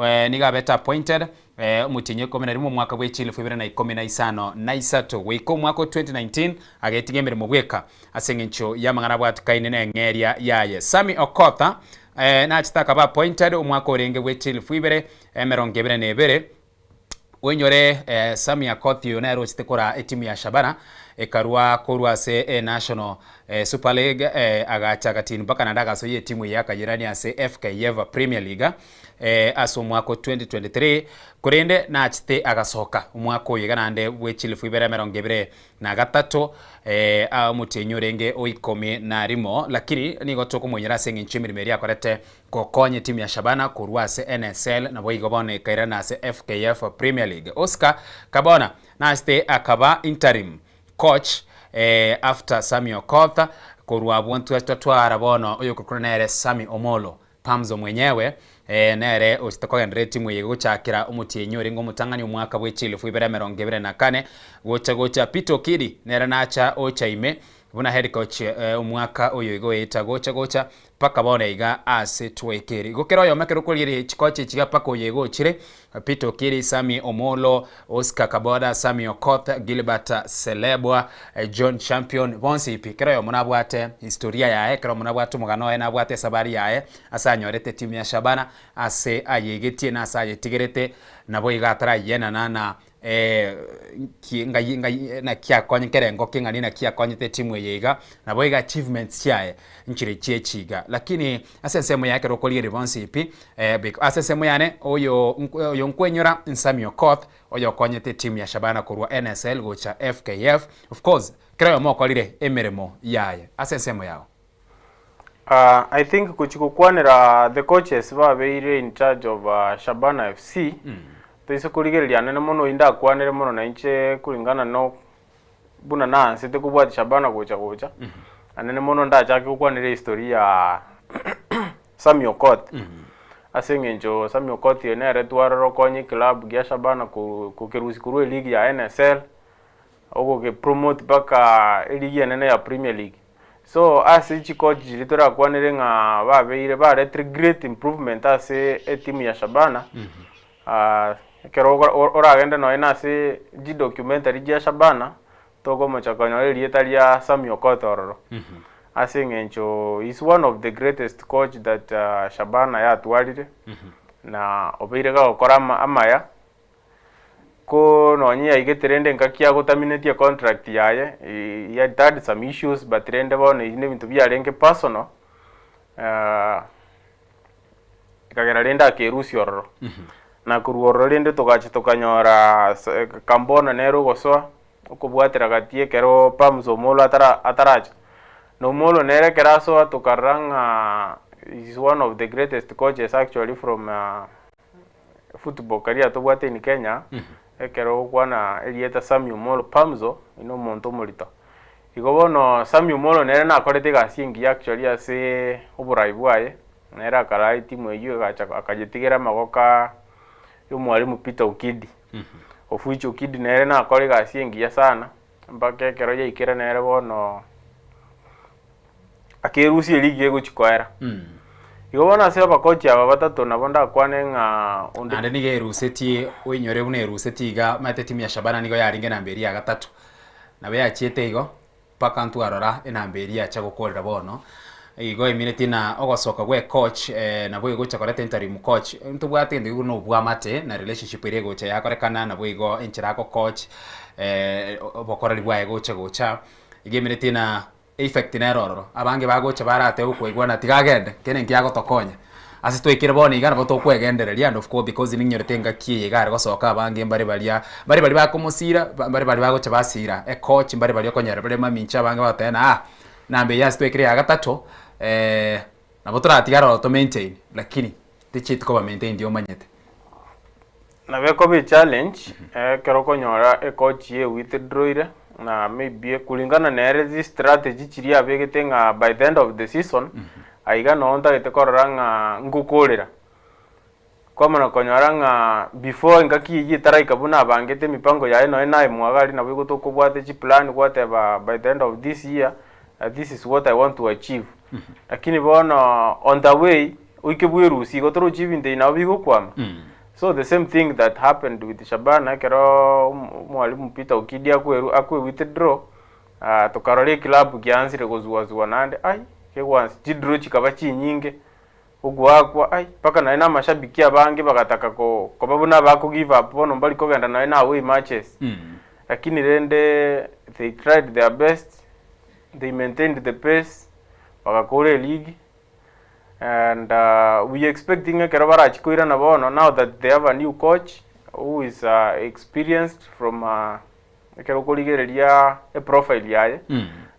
eh, nigo abete appointed eh, omotienyi o ikomi na rimo omwaka bwe chilifu ibere na ikomi na isano na isato goika omwaka o 2019 agetiga emeremo bweka ase eng'encho y'amang'ana abwatikaine na eng'eria yaye. Sammy Okotha eh, nachete akaba appointed omwaka orenge bwe chilifu ibere emerongo ebere na ebere Oinyore Sammy Akoth oyo nere ochete koraa etimu ya Shabana ekarwa korwa ase National Super League agacha agatini mpaka naende agasoyia etimu eye akayerania ase FKF Premier League ase omwaka o 2023 korende nachete agasoka omwaka oyo iga naende bwe chilifu ibere emerongo ebere na gatato omotienyi orenge o ikomi na rimo lakini nigo tokomoinyora ase eng'encho emeremo eria akorete Gokonya etimu ya Shabana korwa ase NSL naboigo bono ekairana ase FKF Premier League. Oscar Kabona nasete akaba interim coach after Sammy Okoth korwa abwo ntwatwara bono oyokorokwa nere Sammy Omollo Pamzo mwenyewe nere ochete kogenderera etimu eye gochakera omotienyi orenge omotang'ani omwaka bwe chilifu ibere emerongo ebere na kane gocha gocha Peter Okidi nere nacha ocha ime buna head coach omwaka oyo igo oeta gocha gocha Mpaka bono iga ase twaikire. Igo kera oyomo ekero okorigereria chikochi echi iga mpaka oyo iga ochire, Peter Okiri, Sammy Omollo, Oscar Kaboda, Sammy Okoth, Gilbert Selebwa, John Champion, bonsi pi kera oyomo nabwate historia yaye, kera oyomo nabwate omogano oye, nabwate esabari yaye ase anyorete etimu ya Shabana, ase ayegetie na ase ayetigerete, nabo iga atarayienana na Nki ngai ngai naki akonye nkerengo keng'ani naki akonyete etimu eye iga, nabo iga achievements chiaye nchire chiechi iga. Lakini ase ensemo yaye ekero okorigereria bonsi pi, ase ensemo yane oyo oyo nkwenyora Nsami Okoth oyo okonyete etimu ya Shabana korwa NSL gocha FKF, of course kera oyomo okorire emeremo yaye ase ensemo yao. I think gochia gokwanera the coaches babeire in charge of Shabana FC, toise korigereria anene mono oyio ndakwanere mono na inche kulingana no buna naansete kobwatia Shabana gocha gocha, anene mono ndachake gokwanera ehistory ya Sammy Okoth. Ase eng'encho Sammy Okoth oyo nere twarora okonya eclub gia Shabana ko kokerusia korwa eleague ya NSL, ogokepromote mpaka eleague enene ya Premier League. So ase chikochi chiria torakwanere ng'a babeire baretire great improvement ase etimu ya Shabana, ekero oragende nonye na ase chidocumentary chia Shabana, tokomocha konyora erieta ria Sammy Okoth ororo. Ase eng'encho he is one of the greatest coach that Shabana yatwarire, na obeire gagokora ama amaya, ko nonye yaigete rende engaki agotaminetie econtract yaye, he had had some issues but rende bono ebi nebinto biarenge personal, ekagera rende akerusia ororo. Na korwa ororo rende togacha tokanyora Kambona nere ogosoa, okobwatera gati ekero Pams Omolo atara ataracha. Na Omolo nere ekero asoa tokarora ng'a he is one of the greatest coaches actually from football career tobwate in Kenya, ekero ogokwana erieta Sammy Omolo Pamzo, oyio na omonto omorito. Igo bono Sammy Omolo nere nakorete egasi engiya actually ase oborai bwaye, nere akaraa etimu eyio egacha akayetigera amagoko aa ya omwalimu Peter Okidi. Of which Okidi nere nakore egasi engiya sana, mpaka ekero yaikire nere bono akerusia eligi egochia koera. Igo bono ase abakochi aba batato nabo ndakwane ng'a onde. Naende nigo erusetie oinyore buna erusetie iga, omanyete etimu ya Shabana nigo yarenge enamba eria ya gatato, nabo yachiete igo. Mpaka ntwarora enamba eria yacha gokorera bono. Igo emineti na ogosoka gwe coach nabo egocha koreta interim coach ntobwate egento kekorwa na obwamate na relationship eria egocha yakorekana nabo igo enchera ago coach obokoreri bwaye gocha gocha. Igo emineti na effect nere ororo abange bagocha baratebe okoigwana tiga agende kende nki agotokonya. Ase twaikire bono iga nabo tokwegendereria and of course because ninyorete engaki eye iga are gosoka abange mbare baria, mbare baria bakomosira, mbare baria bagocha basira ecoach, mbare baria okonyora bare mamincha abange bagoteba ng'a ah, namba eye ase twaikire ya gatato nabo toratigare ororo to maintain lakini tichieti koba maintained omanyete. Nabo ekoba echallenge ekero okonyora ecoach ye withdrawire na maybe kulingana nere chistrategy chiria abegete ng'a by the end of the season aiga noo ntagete korora ng'a ngokorera. Kwamana konyora ng'a before engaki eyio etaraika buna abangete emipango yaye nonye naye mwago aria nabo igo tokobwate chiplan gwateba by the end of this year this is what I want to achieve. Lakini bono on the way oike bwerusie igo torochi ebinto ebi nabo bigokwama. So the same thing that happened with Shabana ekero omwalimu Peter Okidi akweru akwe withdraw tokarora eclub giansire gozuazua naende ai kegwansi chidraw chikaba chinyinge ogoakwa ai mpaka naende na amashabiki abange bagataka ko koba buna abako give up bono mbari kogenda naende na away matches. Lakini rende they tried their best they maintained the pace bagakora eleague and we expecting ekero barachie koirana bono now that they have a new coach who is experienced from ekero okorigereria eprofile yaye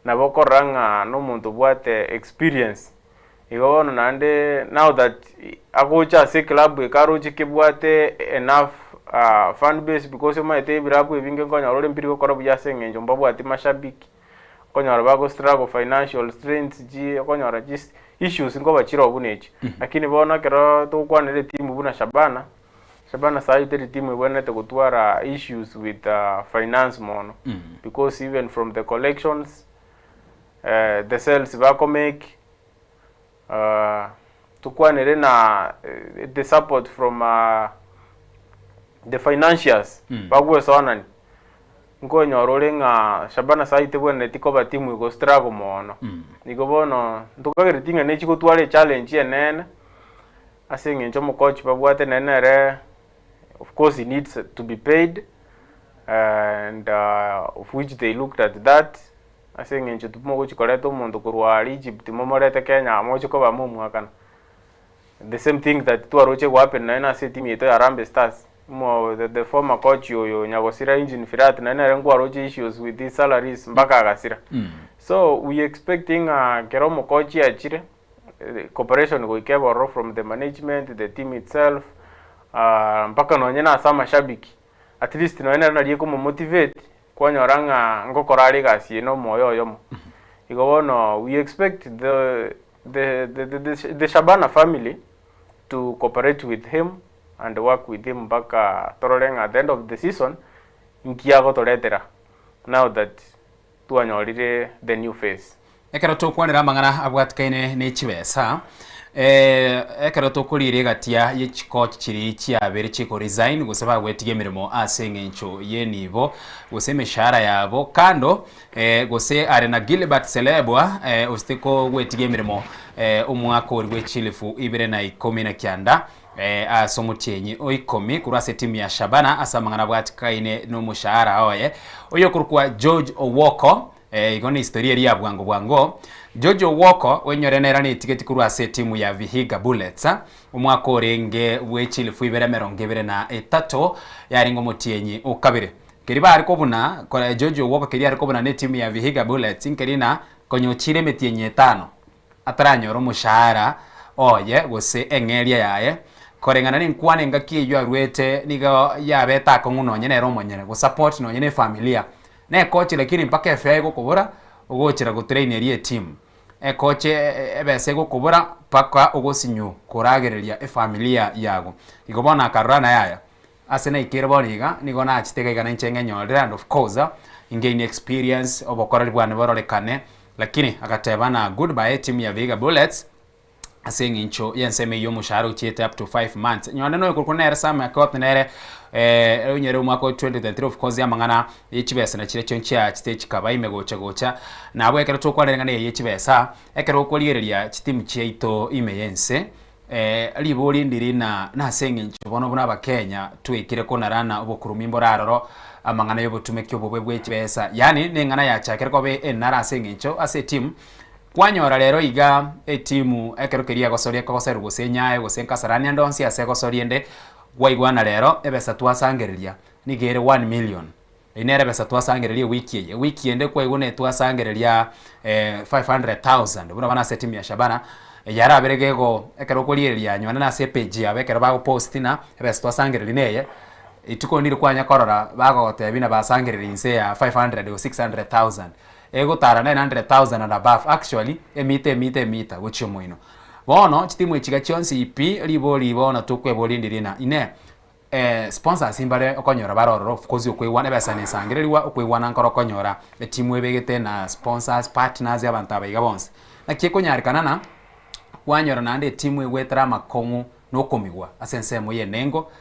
nabo okorora ng'a nomonto obwate experience igo bono naende now that agocha ase eclub eke aroche kebwate enough fan base because omanyete ebilabu ebinge nkonyora ore mbiri gokora buya ase eng'encho mbabwati mashabiki. Okonyora bago struggle financial strains chi okonyora chis issues nkoba chire oo buna echi. Lakini bono ekero togokwanera etimu buna Shabana, Shabana sayi teri timu ebwenerete gotwara issues with finance mono because even from the collections, the sales bakomake, tokwanere na the support from the financiers bagwesoanani, nkonyora ore ng'a Shabana sayi tebwenereti koba timu ego struggle mono. Igo bono ntokagereti ng'a nechi gotwara echallenge enene, ase eng'encho omokochi babwate nere nere of course he needs to be paid and of which they looked at that. Ase eng'encho timogochi koreta omonto korwa aria Egypt momorete Kenya aa moche koba momwakana. The same thing that twaroche go happen naende ase etimu yaito ya Harambee Stars, mo the the former coach oyo Nyagosira Eugene Firat naende nere nkwaroche issues with his salaries mpaka agasira. So we expecting ng'a kero omokochi achire, cooperation goika ebe ororo from the management, the team itself, mpaka nonye na ase amashabiki, at least nonye nere nari ekomomotivate. Kwanyora ng'a ngokora are egasi eye nomoyo oyomo. Igo bono we expect the the the the the Shabana family to cooperate with him and work with him mpaka torore ng'a at the end of the season nki agotoretera now that twanyorire the new face. Ekero tokwanera amang'ana abwatikaine ne chibesa. Eh, ekero tokorire egatia ye chikochi chiri chiabere chikoresign gose bagwetiga emeremo ase eng'encho y'enibo gose emeshahara yabo kando eh, gose are na Gilbert Selebwa eh, osite kogwetiga emeremo eh, omwaka ori bwe chilifu ibere na ikomi na kianda eh, ase omotienyi o ikomi korwa ase etimu ya Shabana ase amang'ana abwatikaine nomoshahara oye oyokorokwa George Owoko Eh, igo ne historia eria ya bwango bwango. George Owoko oinyore nere netigeti korwa ase etimu ya Vihiga Bullets omwaka orenge bwe chilifu ibere emerongo ebere na etato yarenge omotienyi o kabere. Keri bare kobuna kore George Owoko keri are kobuna ne etimu ya Vihiga Bullets nkeri na konya ochire emetienyi etano ataranyora omoshahara oye gose eng'eria yaye koreng'ana nenkwana engaki eyio arwete nigo yabete akong'u nonye nere omonyene gosupport nonye ne efamilia Nekoche lakini mpaka efare egokobora ogochera gotrain eria etimu. Ekoche ebesa egokobora mpaka ogosinyu koragereria efamilia yago. Igo bono akarora na yaya ase naikire bono iga nigo nachete iga iga nainche ng'enyorere and of course ingain experience obokoreri bwane bororekane lakini agateba na goodbye etimu ya Vihiga Bullets. ase eng'encho y'ensemo eyio omoshahara ochiete up to 5 months. Nyonde noyo korokwa nere Sam Akoth nere eh, onyore omwaka o 2023 of course amang'ana ye chibesa na chiria chionsi chiachete chikaba ime gocha gocha. Nabo ekero tokwanera eng'ana eye ye chibesa, ekero okorigereria chitimu chiaito ime y'ense eh, ribori ndiri na nase eng'encho bono buna abakenya twekire konarana obokurumi mbore aroro amang'ana y'obotumeki obobe bwe chibesa yaani neng'ana yachakire koba enara ase eng'encho ase etimu Kwanyora rero iga etimu ekero keria egosoria ekogoserwa gose enyaye gose enkasarani ande onsi ase egosoria ende, gwaigwana rero ebesa twasangereria nigo ere one million. Eyio nere ebesa twasangereria ewiki eye. Ewiki ende kwaigwa ne twasangereria 500,000 buna bono ase etimu ya Shabana, eyarabere gego ekero okorigereria nyora nase epage yabo ekero bagopost ng'a ebesa twasangereria neye, rituko ndire kwanya korora bagogotebia ng'a basangereria inse ya 500 gose 600,000. Egotara 900,000 and above actually emita emita emita gochia omoino. Bono chitimu echi iga chionsi pi ribori bono tokweboria ndiri ng'a inee sponsors mbare okonyora bare ororo of course okoigwana ebesa nesangereriwa okoigwana nkoro okonyora etimu ebegete na sponsors, partners abanto aba iga bonsi. Naki ekonyarekana ng'a kwanyora naende etimu egwetera amakong'u na okomigwa ase ensemo ya enengo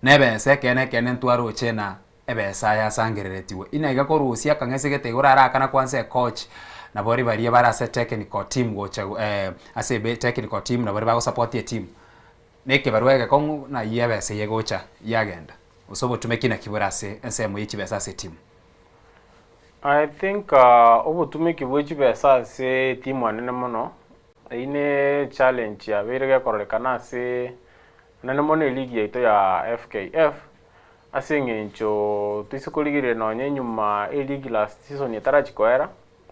na ebesa ekeene ekeene ntwaroche ng'a Ebesa yasangereretigwe ina iga korusia akang'ese gete igoro arakana kwansa ecoach nabo ribaria bare ase technical team gocha ase ebe technical team nabo bagosupport etimu na ekebarua egekong'u nayio ebesa eye egocha yagenda gose obotumeki naki bore ase ensemo ye chibesa ase etimu. I think obotumeki bwe chibesa ase etimu anene mono, eyio ne challenge yabeire gekororekana ase anene mono eligi yaito ya FKF, Ase eng'encho toise korigereria nonya enyuma eligi last season etarachia koera,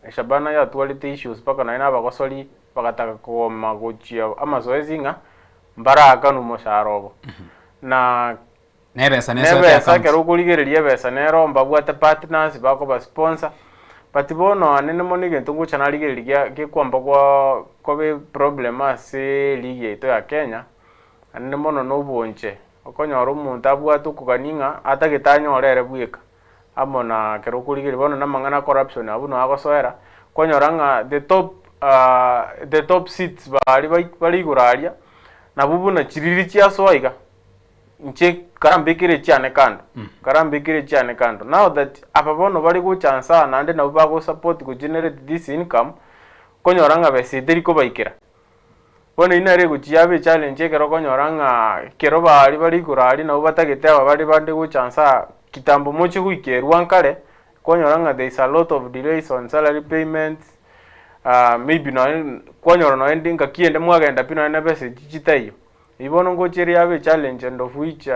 Shabana yatwarete issues mpaka nonya na abagosori bagataka kogoma gochia amazoezi ng'a mbaraakanwe omoshahara obo. Na Nebesa nesoete nebesa account. ekero okorigereria ebesa nero mbabwate partners bakoba sponsor, but bono anene mono egento ngocha narigereria gia gekwamba kwa koba eproblem ase eligi yaito ya Kenya, anene mono na obonche. Okonyora omonto abwate okogania ng'a atagete anyore ere bweka, amo na ekero okorigereria bono namang'ana a corruption abwo noo agosoera, kwanyora ng'a the top the top seats baria bai bare igoro aria, nabwo buna chiriri chiasoa iga, inche karambekere echiane kando, karambekere echiane kando. Now that aba bono bare gocha nsaa naende nabwo bagosupport gogenerate this income, okonyora ng'a besa eye teri kobaikera. Bono eyio nere egochia yaba echallenge ekero okonyora ng'a ekero baria bare igoro aria nabo batagete aba bare bande gocha nse aa kitambo mochie goikerwa nkare, kwanyora ng'a there is a lot of delays on salary payments, maybe nonye kwanyora nonye ndi ngaki ende mwagenda pi nonye na ebesa echio chitaiyo. Eyio bono ngochia ere yaba echallenge and of which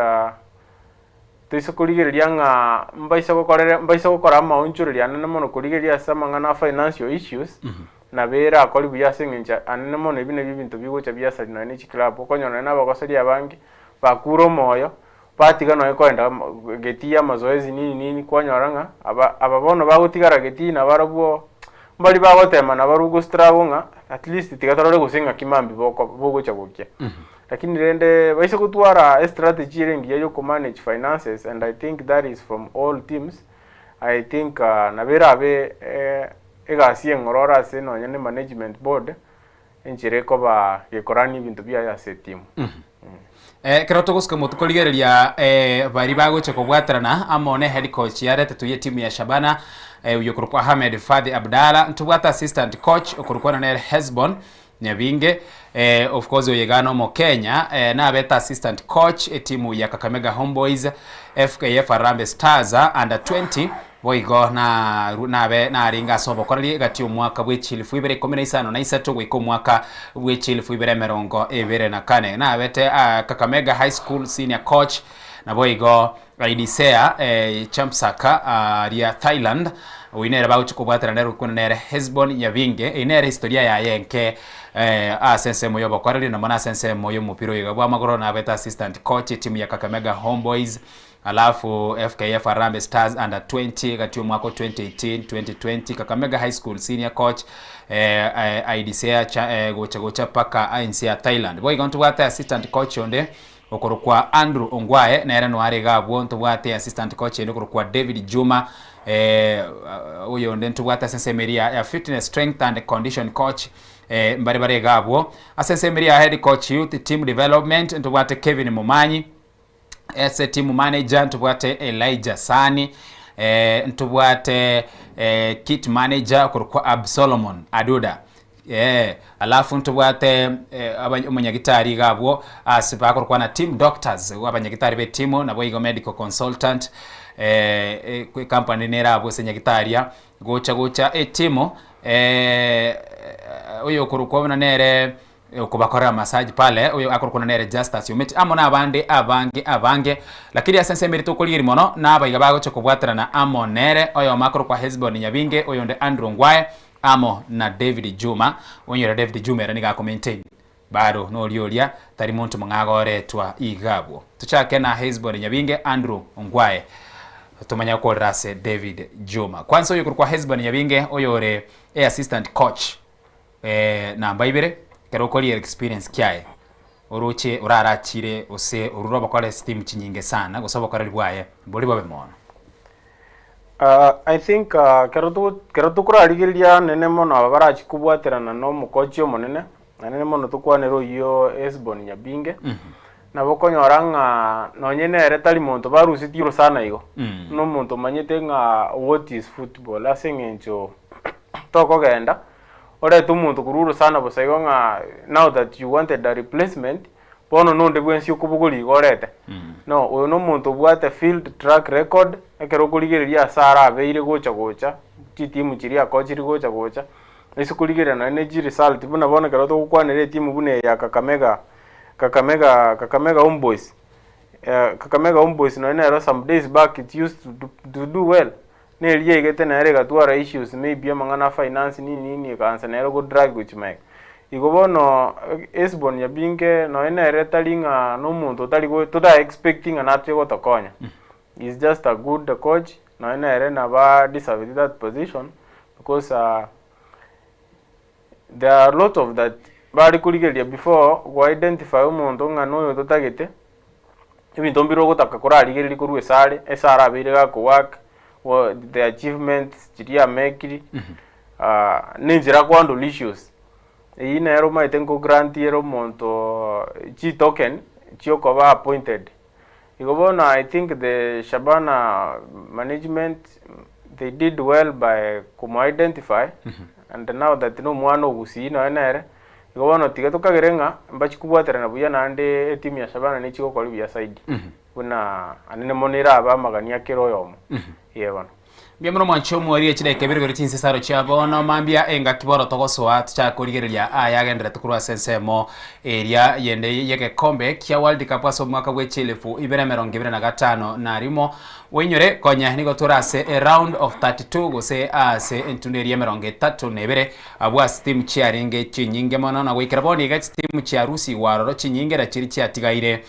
toise korigereria ng'a mbaise gokorere mbaise gokora amaonchoreria anene mono korigereria ase amang'ana a financial issues, nabo erakori buya ase eng'encho anene mono ebi nabio ebinto bigocha biasari nonya ne chiclub, okonyora nonya na abagosori abange bakure omoyo, batiga nonya koenda getii amazoezi nini nini kwanyora ng'a aba aba bono bagotigara getii nabarabwo mbari bagotema nabarabwo gostruggle ng'a at least tiga torore gose ng'aki mambia boko bogocha gokia. Lakini rende baise gotwara estrategy ere engiya ya okomanage finances and I think that is from all teams, I think nabo erabe egasi eng'ororo ase nonya ne management board. enchera ekoba gekorania ebinto biaye ase etimu. Ekero togosuka motwe korigereria baria bagocha kobwaterana amo ne head coach yaretetwe ye timu ya Shabana oyio okorokwa Ahmed Fadhi Abdalla, ntobwate assistant coach okorokwa nere Hesbon Nyabinge of course oyo iga nomokenya nabete assistant coach etimu ya Kakamega Homeboyz, FKF Harambee Stars under 20 Boigo nabe narenge ase obokoreri egati y'omwaka bwe chilifu ibere ikomi na isano na isato goika omwaka bwe chilifu ibere emerongo ebere na kane. Nabete Kakamega High School senior coach, naboigo Aidisea Champsaka aria Thailand. Oyio nere bagochia kobwaterana nere gokwana nere Hesbon Nyabinge. Eyio nere historia yaye enke ase ensemo y'obokoreri na mono ase ensemo y'omopira oyo iga bw'amagoro. Nabete assistant coach etimu ya Kakamega Homeboyz. Alafu FKF Harambee Stars Under 20 gati omwaka o 2018 2020 Kakamega High School senior coach eh, eh, aidisea cha, eh, gocha gocha paka ense ya Thailand. Boigo ntobwate assistant coach onde okorokwa Andrew Ongwae nere noare iga abwo ntobwate assistant coach ende okorokwa David Juma eh, oyonde ntobwate ase ensemo eria ya fitness strength and condition coach eh, mbare bare iga abwo ase ensemo eria ya head coach youth team development ntobwate Kevin Momanyi Ase team manager ntobwate Elijah Sani, eh, ntobwate eh, kit manager okorokwa Absolomon Aduda eh, alafu ntobwate eh, aba- omonyagitari iga abwo ase bakorokwa na team doctors abanyagitari be timu nabo igo medical consultant eh, eh, company nere abwo ase nyagitaria gocha gocha etimu eh, oyo okorokwa buna nere Okobakorera massage pale, oyo akorokwa nere Justus Omiti, amo nabande abange abange. Lakini ase ensemo eria tokorigeria mono, nabaiga bagochia kobwaterana amo nere, oyomo akorokwa Hesbon Nyabinge, oyonde Andrew Ngwae, amo na David Juma. Onyore David Juma ere nigo ako maintain bado noria oria, tari monto mong'ago oretwa iga abwo. Tochake na Hesbon Nyabinge, Andrew Ngwae, tomanye gokorera ase David Juma. Kwanza oyo okorokwa Hesbon Nyabinge, oyore e assistant coach Namba ibere, ekero okoria experience kiaye, oroche orarachire gose orure obokore ase team chinyinge sana gose obokoreri bwaye mbori bobe mono. I think ekero togo ekero tokorarigereria nene mono aba barachie kobwaterana na omokochi omonene, naende mono tokwanere oyio Hesbon Nyabinge, nabo okonyora ng'a nonye nere tari monto barusetie orosana igo, na omonto omanyete ng'a what is football ase eng'encho tokogenda orete omonto korwa orosana bosa igo ng'a now that you wanted a replacement, bono nonde bwensi okobogoria igo orete. No, oyo na omonto obwate field track record, ekero okorigereria ase arabeire gocha gocha, chitimu chiria akochiri gocha gocha, ase korigereria nonye ne chiresult buna bono ekero togokwanera etimu buna eye ya Kakamega, Kakamega, Kakamega Homeboyz, Kakamega Homeboyz nonye nero some days back it used to do to do well, Neria yaigete nere egatwara issues maybe amang'ana a finance nini nini ekaansa nere go drag gochia magega. Igo bono Hesbon Nyabinge nonya nere tari ng'a na omonto otari go toda expect ng'a nache gotokonya. He is just a good coach nonya nere nabo a deserve that position because there are a lot of that bare korigereria before go identify omonto ng'a noyo totagete. Ebinto mbire ogotaka korarigereria korwa esare, esare abeire gako work, the achievements chiria amekiri, na enchera ako handle issues. Eyio nere omanyete nko grant ere omonto chitoken chiokoba appointed. Igo bono I think the Shabana management they did well by komo identify and now that na omwana o Gusii nonya nere, Igo bono tiga tokagere ng'a mbachie kobwaterana buya naende etimu ya Shabana nechie gokora buya zaidi, buna anene mono erabe amagani a kera oyomo. Ee bono. Mbuya mono mwanche omorire chidaeka ibere igoro chinsesaro chia bono mambia engaki bono togosoa tochake korigereria aya agenderete korwa ase ensemo eria yende y'egekombe kia World Cup ase omwaka bwe chielfu ibere emerongo ebere na gatano na rimo Oinyore konya nigo tore ase e round of 32 gose ase entundo eria emerongo etato na ebere Abwo ase chitimu chiarenge chinyinge mono, na goikera bono iga chitimu chiarusigwe aroro chinyinge na chiria chiatigaire.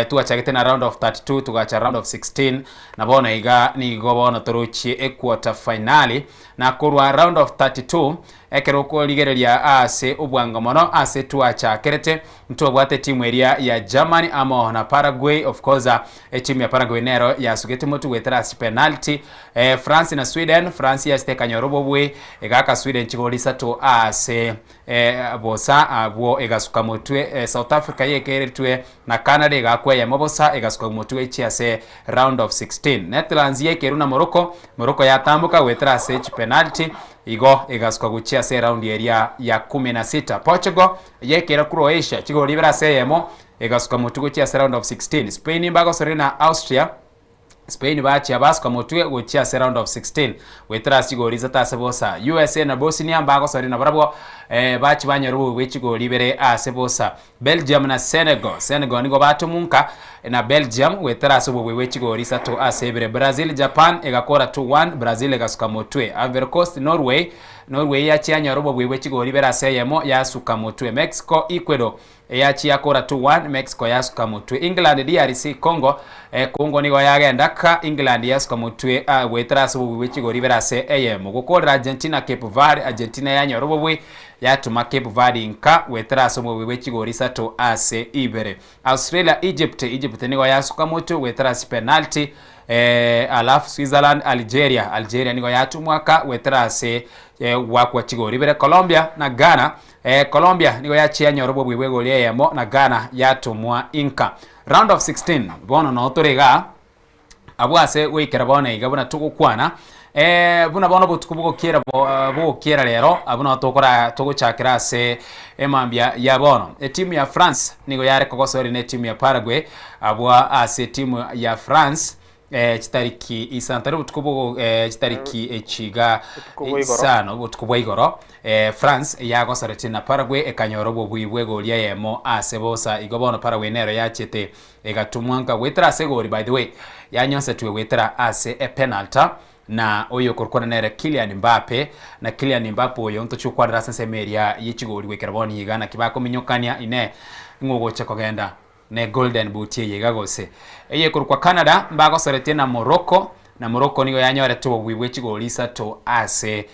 Twachagete na round of 32 togacha round of 16 na bono iga nigo bono torochie equarter finali na korwa round of 32. Ekero okorigereria ase obwango mono ase twachakerete, ntwabwate etimu eria ya Germany amo na Paraguay, of course etimu ya Paraguay nero yasugete motwe goetera ase chipenalty. France na Sweden, France yachete ekanyora obobui egaka Sweden chigori isato ase bosa abwo egasuka motwe. South Africa yekeretwe na Canada egakwa eyemo bosa egasuka motwe gochia ase round of 16. Netherlands yekerwe na Morocco, Morocco yatamboka goetera ase chipenalty Igo egasuka gochia ase eraundi eria ya kumi na sita. Portugal yekera Croatia chigori ibere ase eyemo, egasuka motwe gochia ase round of 16. Spain mbagosorire na Austria, Spain bachia basuka motwe gochia ase round of 16 goetera ase chigori isato ase bosa. USA na Bosnia mbagosorire nabarabwo eh, bachia banyora obobe bwe chigori ibere ase bosa. Belgium na Senegal, Senegal nigo batomunka na Belgium goetera ase obobui bwe chigori isato ase ibere. Brazil Japan egakora 2-1, Brazil egasuka motwe. Ivory Coast Norway, Norway yachia yanyora obobui bwe chigori ibere ase eyemo yasuka motwe. Mexico Ecuador eyachia yakora 2-1, Mexico yasuka motwe. England DRC Congo, eh, Congo nigo yagenda ka England yasuka motwe ah, goetera ase obobui bwe chigori ibere ase eyemo. Gokorera Argentina Cape Verde, Argentina yanyora obobui Yatoma Cape Verde inka goetera ase omobui bwe chigori isato ase ibere. Australia Egypt, Egypt nigo yasuka motwe goetera ase penalty eh, alafu Switzerland Algeria, Algeria nigo yatumwa ka goetera ase eh, gwakwa chigori ibere. Colombia na Ghana, eh, Colombia nigo yachia yanyora obobui bw'egori eyemo na Ghana yatomwa inka. Round of 16 bono noo tore igaa. Abwo ase goikera bono iga buna togokwana, eh, buna bono obotuko bogokiera bo- bogokiera rero, abwo nabo tokora togochakera ase emambia ya bono. Etimu ya France nigo yare kogosoeria na etimu ya Paraguay, abwo ase etimu ya France eh, chitariki isano tari obotuko bogo eh, chitariki echi iga Obotuko bwa igoro. isano obotuko bwa igoro eh, France yagosoretie na Paraguay ekanyora obobui bw'egori eyemo ase bosa igo bono Paraguay nero yachete Egatomwa nka goetera ase egori, by the way, yanyonsetwe goetera ase epenalta na oyo okorokwana nere Kylian Mbappe, na Kylian Mbappe oyo ntochia gokwanera ase ensemo eria ye chigori goikera bono iga naki bakominyokania inee ng'o ogocha kogenda ne golden boot eye iga gose. Eye ekorokwa Canada mbagosoretie na Morocco, na Morocco nigo yanyorete obobui bwe chigori isato ase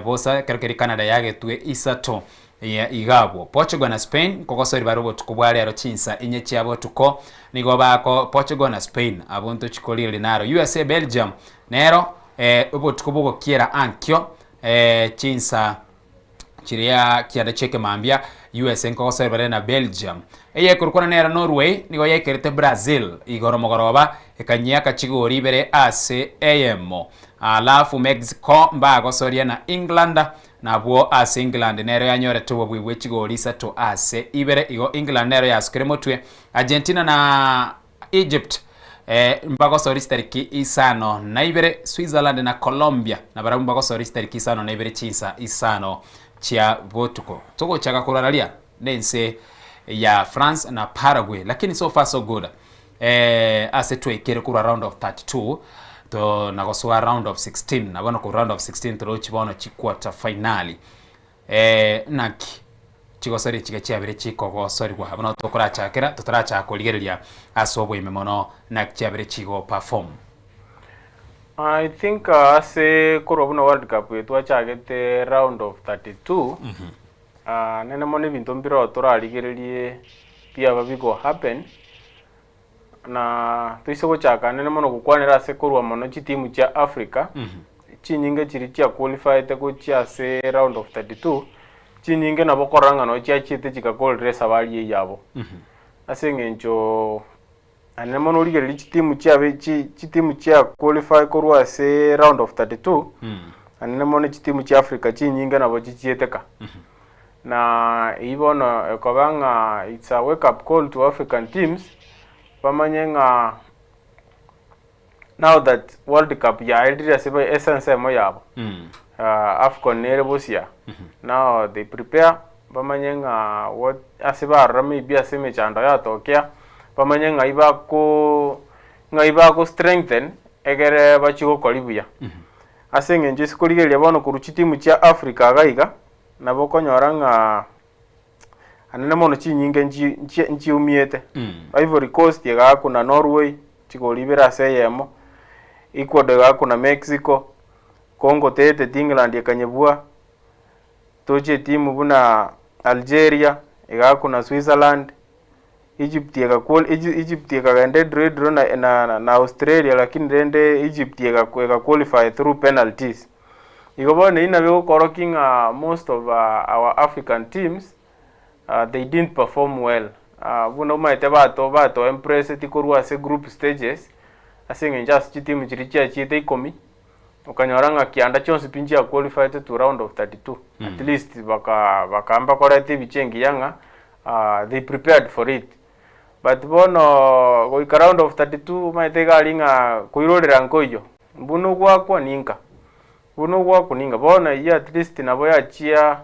bosa ekero keria Canada yagetwe isato. Eye iga abwo, Portugal na Spain nkogosoria bare obotuko bwa rero chinsa inye chia botuko nigo bako Portugal na Spain abwo ntochi korigereria naro USA Belgium nero eh, obotuko bogokiera ankio eh, chinsa chiria kianda chiekemambia USA nkogosoria bare na Belgium. Eye ekorokwana nero Norway nigo yekerete Brazil igoro mogoroba ekanyiaka chigori ibere ase eyemo. Alafu Mexico mbagosoria na England Nabwo ase England nero yanyorete obobui bwe chigoli isato ase ibere, igo England nero yasukire motwe. Argentina na Egypt eh, mbagosori chitariki isano na ibere, Switzerland na Colombia nabarabwo mbagosori chitariki isano na ibere chinsa isano chia botuko. Togochaka korararia nense ya France na Paraguay, lakini so far so good eh, ase twaikire korwa round of 32 to na gosoa round of 16 na bono korwa round of 16 torochi bono chiquarter finali eh, naki chigosori chiga chiabere chikogosorigwa bono tokorachakera totarachaka korigereria ase oboime mono naki chiabere chigo perform. I think uh, ase korwa buna World Cup eye twachagete round of 32 uh, nene mono ebinto mbiroo torarigererie biaba bigo happen na toise gochaka nene mono gokwanera ase korwa mono chitimu chia Africa chinyinge chiria chia qualifiete gochia ase round of 32 chinyinge nabo okorora ng'a noo chiachiete chigakorera esabari eyio yabo ase eng'encho Naende mono origererie chitimu chiabe chi chitimu chia qualify korwa ase round of 32 naende mono chitimu chia Africa chinyinge nabo chichiete ka. Na eyio bono ekoba ng'a it's a wake up call to African teams bamanye ng'a now that world cup yaerire ase ba ase ensemo yabo Afcon nere bosia now they prepare bamanye ng'a what ase barora maybe ase emechando yatokea bamanye ng'ai bako ng'ai bako strengthen egere bachie gokori buya. Ase eng'encho ase korigereria bono korwa chitimu chia Africa iga iga, nabo okonyora ng'a anene mono chinyinge nchi nchi nchiumiete. Ivory Coast egakuna Norway chigori ibere ase eyemo, Ecuador egakuna Mexico, Congo teteti England ekanyebua. Toche etimu buna Algeria, egakuna Switzerland, Egypt ega Egypt ekagenda edraw edraw na na na Australia lakini rende Egypt ega ega qualify through penalties. Igo bono eyio nabo egokorokia ng'a most of our African teams they didn't perform well. Buna omanyete bato bato impresseti korwa ase group stages, ase eng'encho ase chitimu chiria chiachiete ikomi, okanyora ng'a kianda chionsi pi nchia qualified to round of 32. At least baka bakamba koreta ebicha engiya ng'a they prepared for it. But bono goika round of 32 omanyete iga aria ng'a koirorera nkoiyo, buna ogwakwa ninka, buna ogwakwa ninka. Bono eyio at least nabo yachia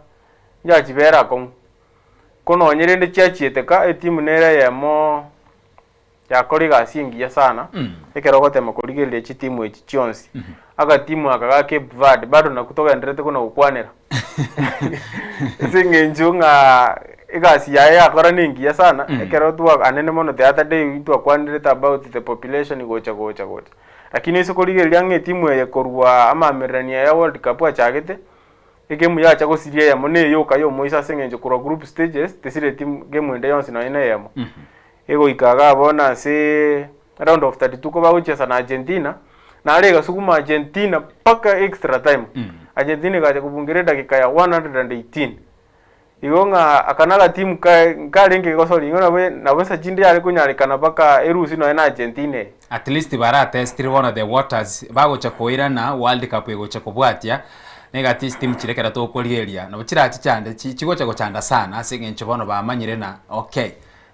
yachibera akong'u, ko nonye rende chiachiete ka etimu nere eyemo yakora egasi engiya sana, ekero ogotema korigereria chitimu echi chionsi. Agatimu aka ga Cape Verde bado nakwo togendererete kona gokwanera, ase eng'encho ng'a egasi yaye yakora na engiya sana, ekero twa anene mono the other day ntwakwanerete about the population gocha gocha gocha. Lakini ase korigereria ng'a etimu eye korwa amamererania ya world cup achagete, Egemu yacha gosiria eyemo na eyoka y'omoiso ase engencho korwa group stages tesireti gemu ende yonsi nonya na eyemo. Egoika igaa bono ase round of 32 ko bagochiesa na Argentina, naro egasuguma Argentina mpaka extra time. Argentina egacha kobungera edakika ya 118. Igo ng'a aka na agatimu ka nkarenge gosori igo nabo nabo nsa chinde yare konyarekana mpaka erusie nonya na Argentina eye. At least baratestire bono the waters bagocha koirana world cup egocha kobwatia negati chitimu chiria ekero tokorigereria nabo chirachichande chi chigocha gochanda sana ase eng'encho bono bamanyire na okay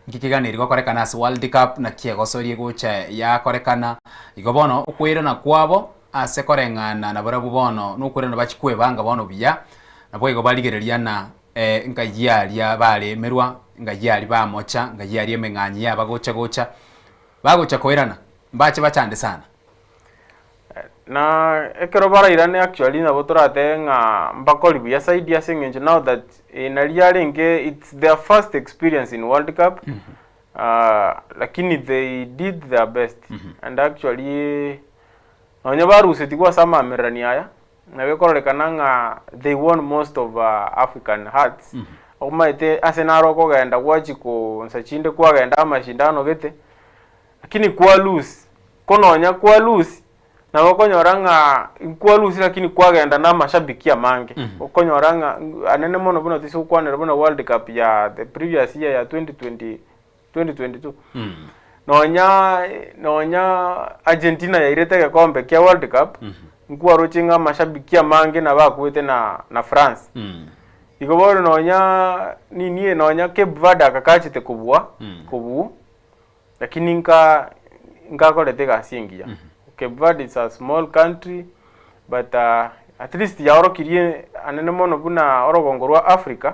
nki keganeri gokorekana ase world cup naki egosoria egocha yakorekana igo bono okoirana kwabo ase koreng'ana nabarabwo bono nokoirana bachie kwebanga bono buya Naboigo barigereria na ngai aria baremerwa, ngai aria bamocha, ngai aria emeng'anyi yabagocha gocha, bagocha koirana, mbache bachande sana. Na ekero barairane actually nabo toratebe ng'a mbakori buya zaidi ase eng'encho now that nari yarenge it's their first experience in world cup lakini they did their best and actually nonye barusetigwe ase amamererania aya Nabo ekororekana ng'a they won most of African hearts, omanyete ase naro okogenda gwachia konsa chinde kwagenda amashindano gete, lakini kwa lose, ko nonya kwa lose, nabo okonyora ng'a kwa lose lakini kwagenda na amashabiki amange, okonyora ng'a anene mono buna toise gokwanera buna world cup ya the previous year ya 2020 2022 nonya nonya Argentina yairete egekombe kia World Cup nkwaroche ng'a amashabiki amange nabo akwete na na France igo bono nonya nini nonya Cape Verde akakachete kobua kobuu lakini nka nkakorete egasi engiya Cape Verde is a small country but uh, at least yaorokirie anene mono buna orogongo rwa Africa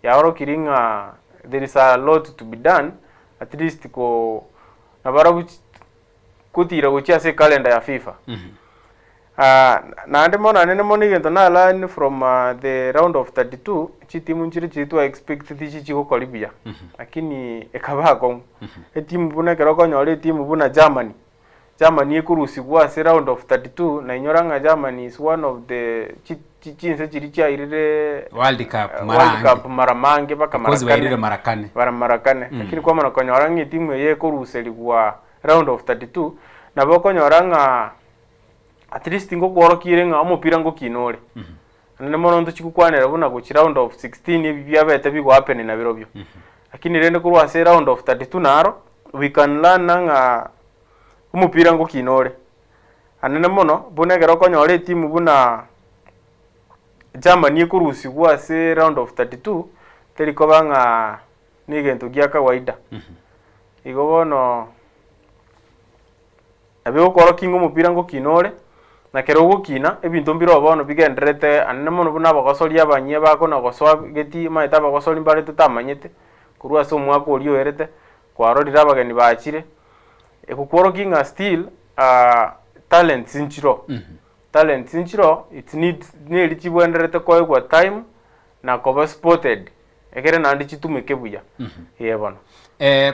yaorokirie ng'a there is a lot to be done at least ko nabarabwo gotira gochia ase ecalendar ya FIFA. Ah, naende mono anene mono egento na learn from uh, the round of 32 chitimu nchire chiri twa expect tichi chigokori buya lakini ekaba akong'u etimu buna ekero okonyora etimu buna Germany Germany ekorusigwa ase round of 32 na inyora ng'a Germany is one of the chi chi chinse chiria chiairire World Cup eh, mara World ange. Cup mara mange mpaka mara Because bairire kane mara kane. bara mara kane lakini kwamana konyora ng'a etimu eye ekoruserigwa round of 32 nabo okonyora ng'a at least ngokworokia ng'a omopira ngokina ore Naende mono ntochi gokwanera buna gochia round of 16 ebi biabete bigo happen nabirobio. Lakini rende korwa ase round of 32 naro, we can learn ng'a omopira ngokina ore. Anene mono, buna ekero okonyora etimu buna Germany ekorusigwa ase round of 32, teri koba ng'a na egento gia kawaida. Igo bono. Nabo egokworokia ng'a omopira ngokina ore, na kera ogokina, ebinto mbireo bono bigendererete anene mono buna abagosori abanyia bakona gosoa getii, omanyete abagosori mbare totamanyete, korwa ase omwaka oria oerete, kwarorire abageni bachire, egokworokia ng'a still talents nchiroo, talents nchiroo it needs neri chibwenerete koegwa time na koba spotted, ekere naende chitumeke buya, ee bono.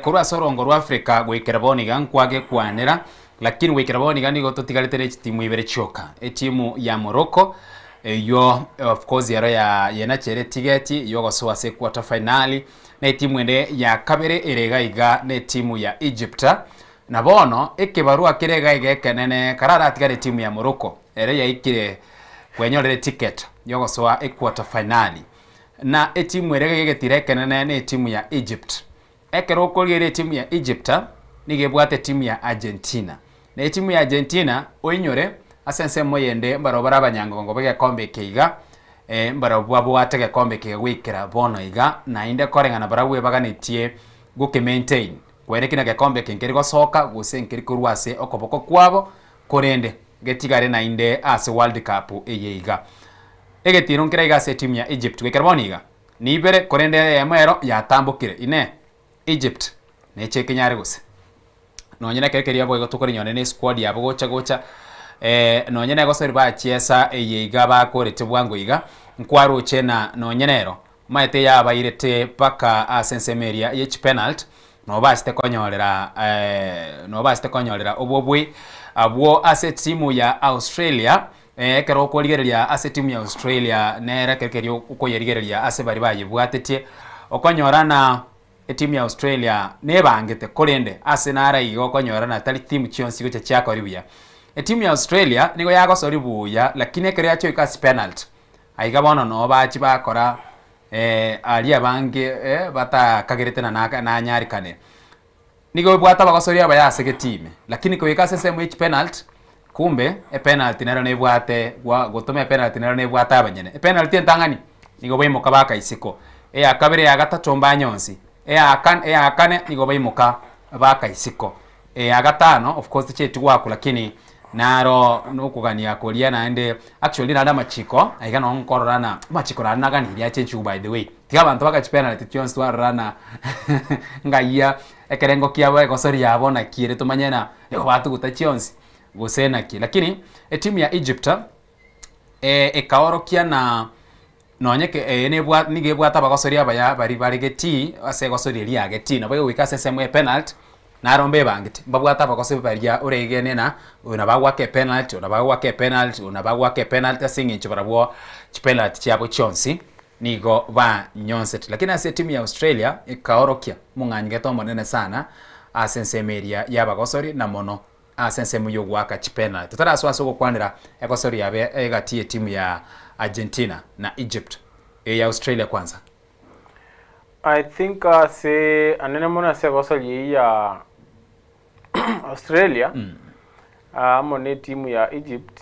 Korwa ase orongo rwa Africa goikera bono iga nkwagekwanera, lakini goikera bono iga nigo totigarete ne chitimu ibere chioka, etimu ya Morocco Eyio of course ero ya yenachere etigeti yogosoa ase equarter finali na etimu ende ya kabere ere iga iga na etimu ya Egypt. Na bono ekebarua kere iga iga ekenene kararatigare etimu ya Morocco ere yaikire kwenyorera eticket yogosoa equarter finali. Na etimu ere iga egetira ekenene na etimu ya Egypt. Ekero okorigereria etimu ya Egypt nigo ebwate etimu ya Argentina. Na etimu ya Argentina oinyore ase ensemo eyende mbarabwo bare abanyangongo b'egekombe eke iga, mbarabwo babwate egekombe eke goikera bono iga, naende koreng'ana barabwo ebaganetie goke maintain kwene ki negekombe eke nkeri gosoka gose nkeri korwa ase okoboko kwabo, korende getigare naende ase World Cup eye iga. Egetiro nkere iga ase etimu ya Egypt goikera bono iga. Nibere, korende eyemo ero yatambokire. Inee! Egypt neche ekenyare gose? Nonye nekero keria boigo tokorinyora ne esquad yabo gocha gocha eh, nonye negosori bachiesa eye iga bakorete bwango iga, nkwaroche na nonye nero omanyete yabairete mpaka ase ensemo eria ye chipenalty, nobasete konyorera eh, nobasete konyorera obobui abwo ase etimu ya Australia Ekero okorigereria ase etimu ya Australia nere ekero keria okoyerigereria ase baria bayebwatetie, okonyora na etimu ya Australia nebangete korende ase naro iga okonyora na tari timu chionsi gocha chiakori buya. Etimu ya Australia nigo yagosori buya lakini ekero yachia goika ase penalty, aiga bono noo bachia bakora aria abange batakagerete na nanyarikane. Nigo ebwate abagosori abaya ase getiime, lakini koika ase ensemo ye chipenalty, kumbe epenalty nero nebwate gwa gotoma epenalty nero nebwate abanyene. Epenalty entang'ani, nigo baimoka baka isiko, eya kabere eya gatato mbanyonsi, eya kan eya kane nigo baimoka baka isiko, eya gatano of course tichieti goakwa lakini naro nokogania koria naende actually naende amachiko aiga noo nkorora na amachiko naende naganirie achenchiwe by the way. Tiga abanto bagachipenalty chionsi twarora na ngayia ekerengo kiabo egosori yabo naki ere tomanye na nigo batuguta chionsi gose naki. Lakini etimu ya Egypt ekaorokia na nonye ke eye nebwa nigo ebwate abagosori abaya baria bare getii ase egosori eria ya getii nabo egoika ase ensemo ya epenalty naro mbebangete mbabwate abagosori baria oregene na oyo nabo agoaka epenalty oyo nabo agoaka epenalty oyo nabo agoaka epenalty ase eng'encho barabwo chipenalty chiabo chionsi. Nigo banyonsete. Lakini ase etimu ya Australia ekaorokia omong'anyigete omonene sana ase ensemo eria y'abagosori na mono ase ensemo y'ogoaka chipenalty. Totarasoa ase ogokwanera egosori yabe egati y'etimu ya Argentina na Egypt. Eye ya Australia kwanza. I think ase anene mono ase egosori eyio ya Australia amo ne etimu ya Egypt,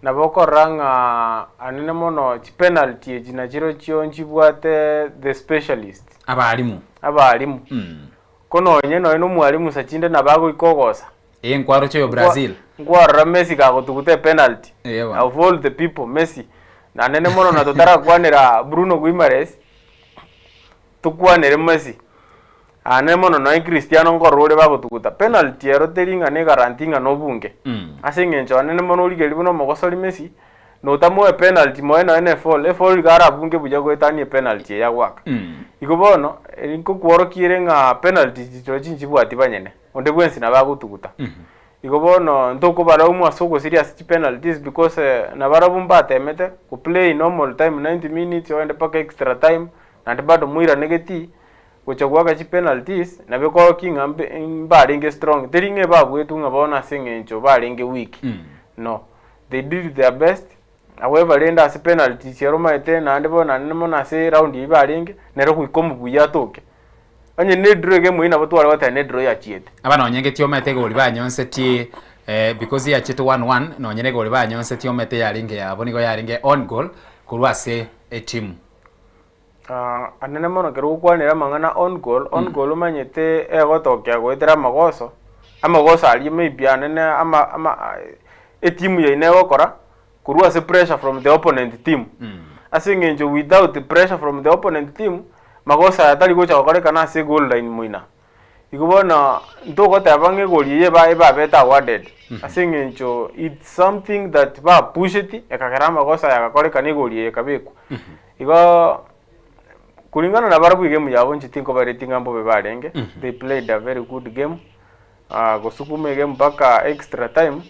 nabo okorora ng'a anene mono chipenalty echi nachirochio nchibwate the specialist. Abalimu. Abalimu. Ko nonye nonye na omwalimu sa chinde nabo agoika ogosa. Ee nkwaroche oyo Brazil. Nkwarora Messi kagotuguta epenalty. Ee bono. Of all the people Messi. Nanene mono na totarakwanera Bruno Guimaraes, tokwanere Messi. Aane mono nonya Cristiano nkorora ore bagotuguta penalty ero teri ng'a ne guarantee ng'a nobunge. Ase eng'encho anene mono origererie buna omogosori Messi, notamoe penalty moe nonya ne foul, efoul iga arabunge buya goetania epenalty eye agoaka. Igo bono, eri nkokworokia ere ng'a penalty chirochio nchibwati banyene, onde bwensi nabo agotuguta. Igo bono ntokobalaumu ase ogosiria ase chipenalties because nabarabwo mbatemete goplay normal time 90 minutes ogende mpaka extra time, naende bado moirane getii. Gocha goaka chipenalties nabo ekorokia ng'a mbe mbarenge strong, teri ng'a ebabuetwe ng'a bono ase eng'encho barenge weak, no. They did their best, however rende ase penalties ero omanyete naende bono naende mono ase eround eyio barenge, nere goika omobuya atoke. Onye ne edraw iga emoyio nabo tware goteba ne edraw yachiete. Aba nonye ngeti omanyete egori banyonsetie because yachiete 1-1 nonye na egori banyonsetie omanyete yarenge yabo nigo yarenge own goal korwa ase etimu. Anene mono ekero ogokwanera amang'ana on goal, on goal omanyete egotokea goetera amagoso, amagoso aria maybe anene ama ama etimu yaino egokora, korwa ase pressure from the opponent team. Ase eng'encho without pressure from the opponent team, magoso aya tari gocha gokorekana ase egoal line moina. Igo bono ntogoteba ng'a egori eye eba ebabete awarded ase eng'encho it's something that bapusheti ekagera amagoso aya agakorekana egori eye ekabekwa. Igo kulingana na barabwo egame yabo inche tinkobareti ng'a mbobe barenge, they played a very good game, gosukuma egame mpaka extra time,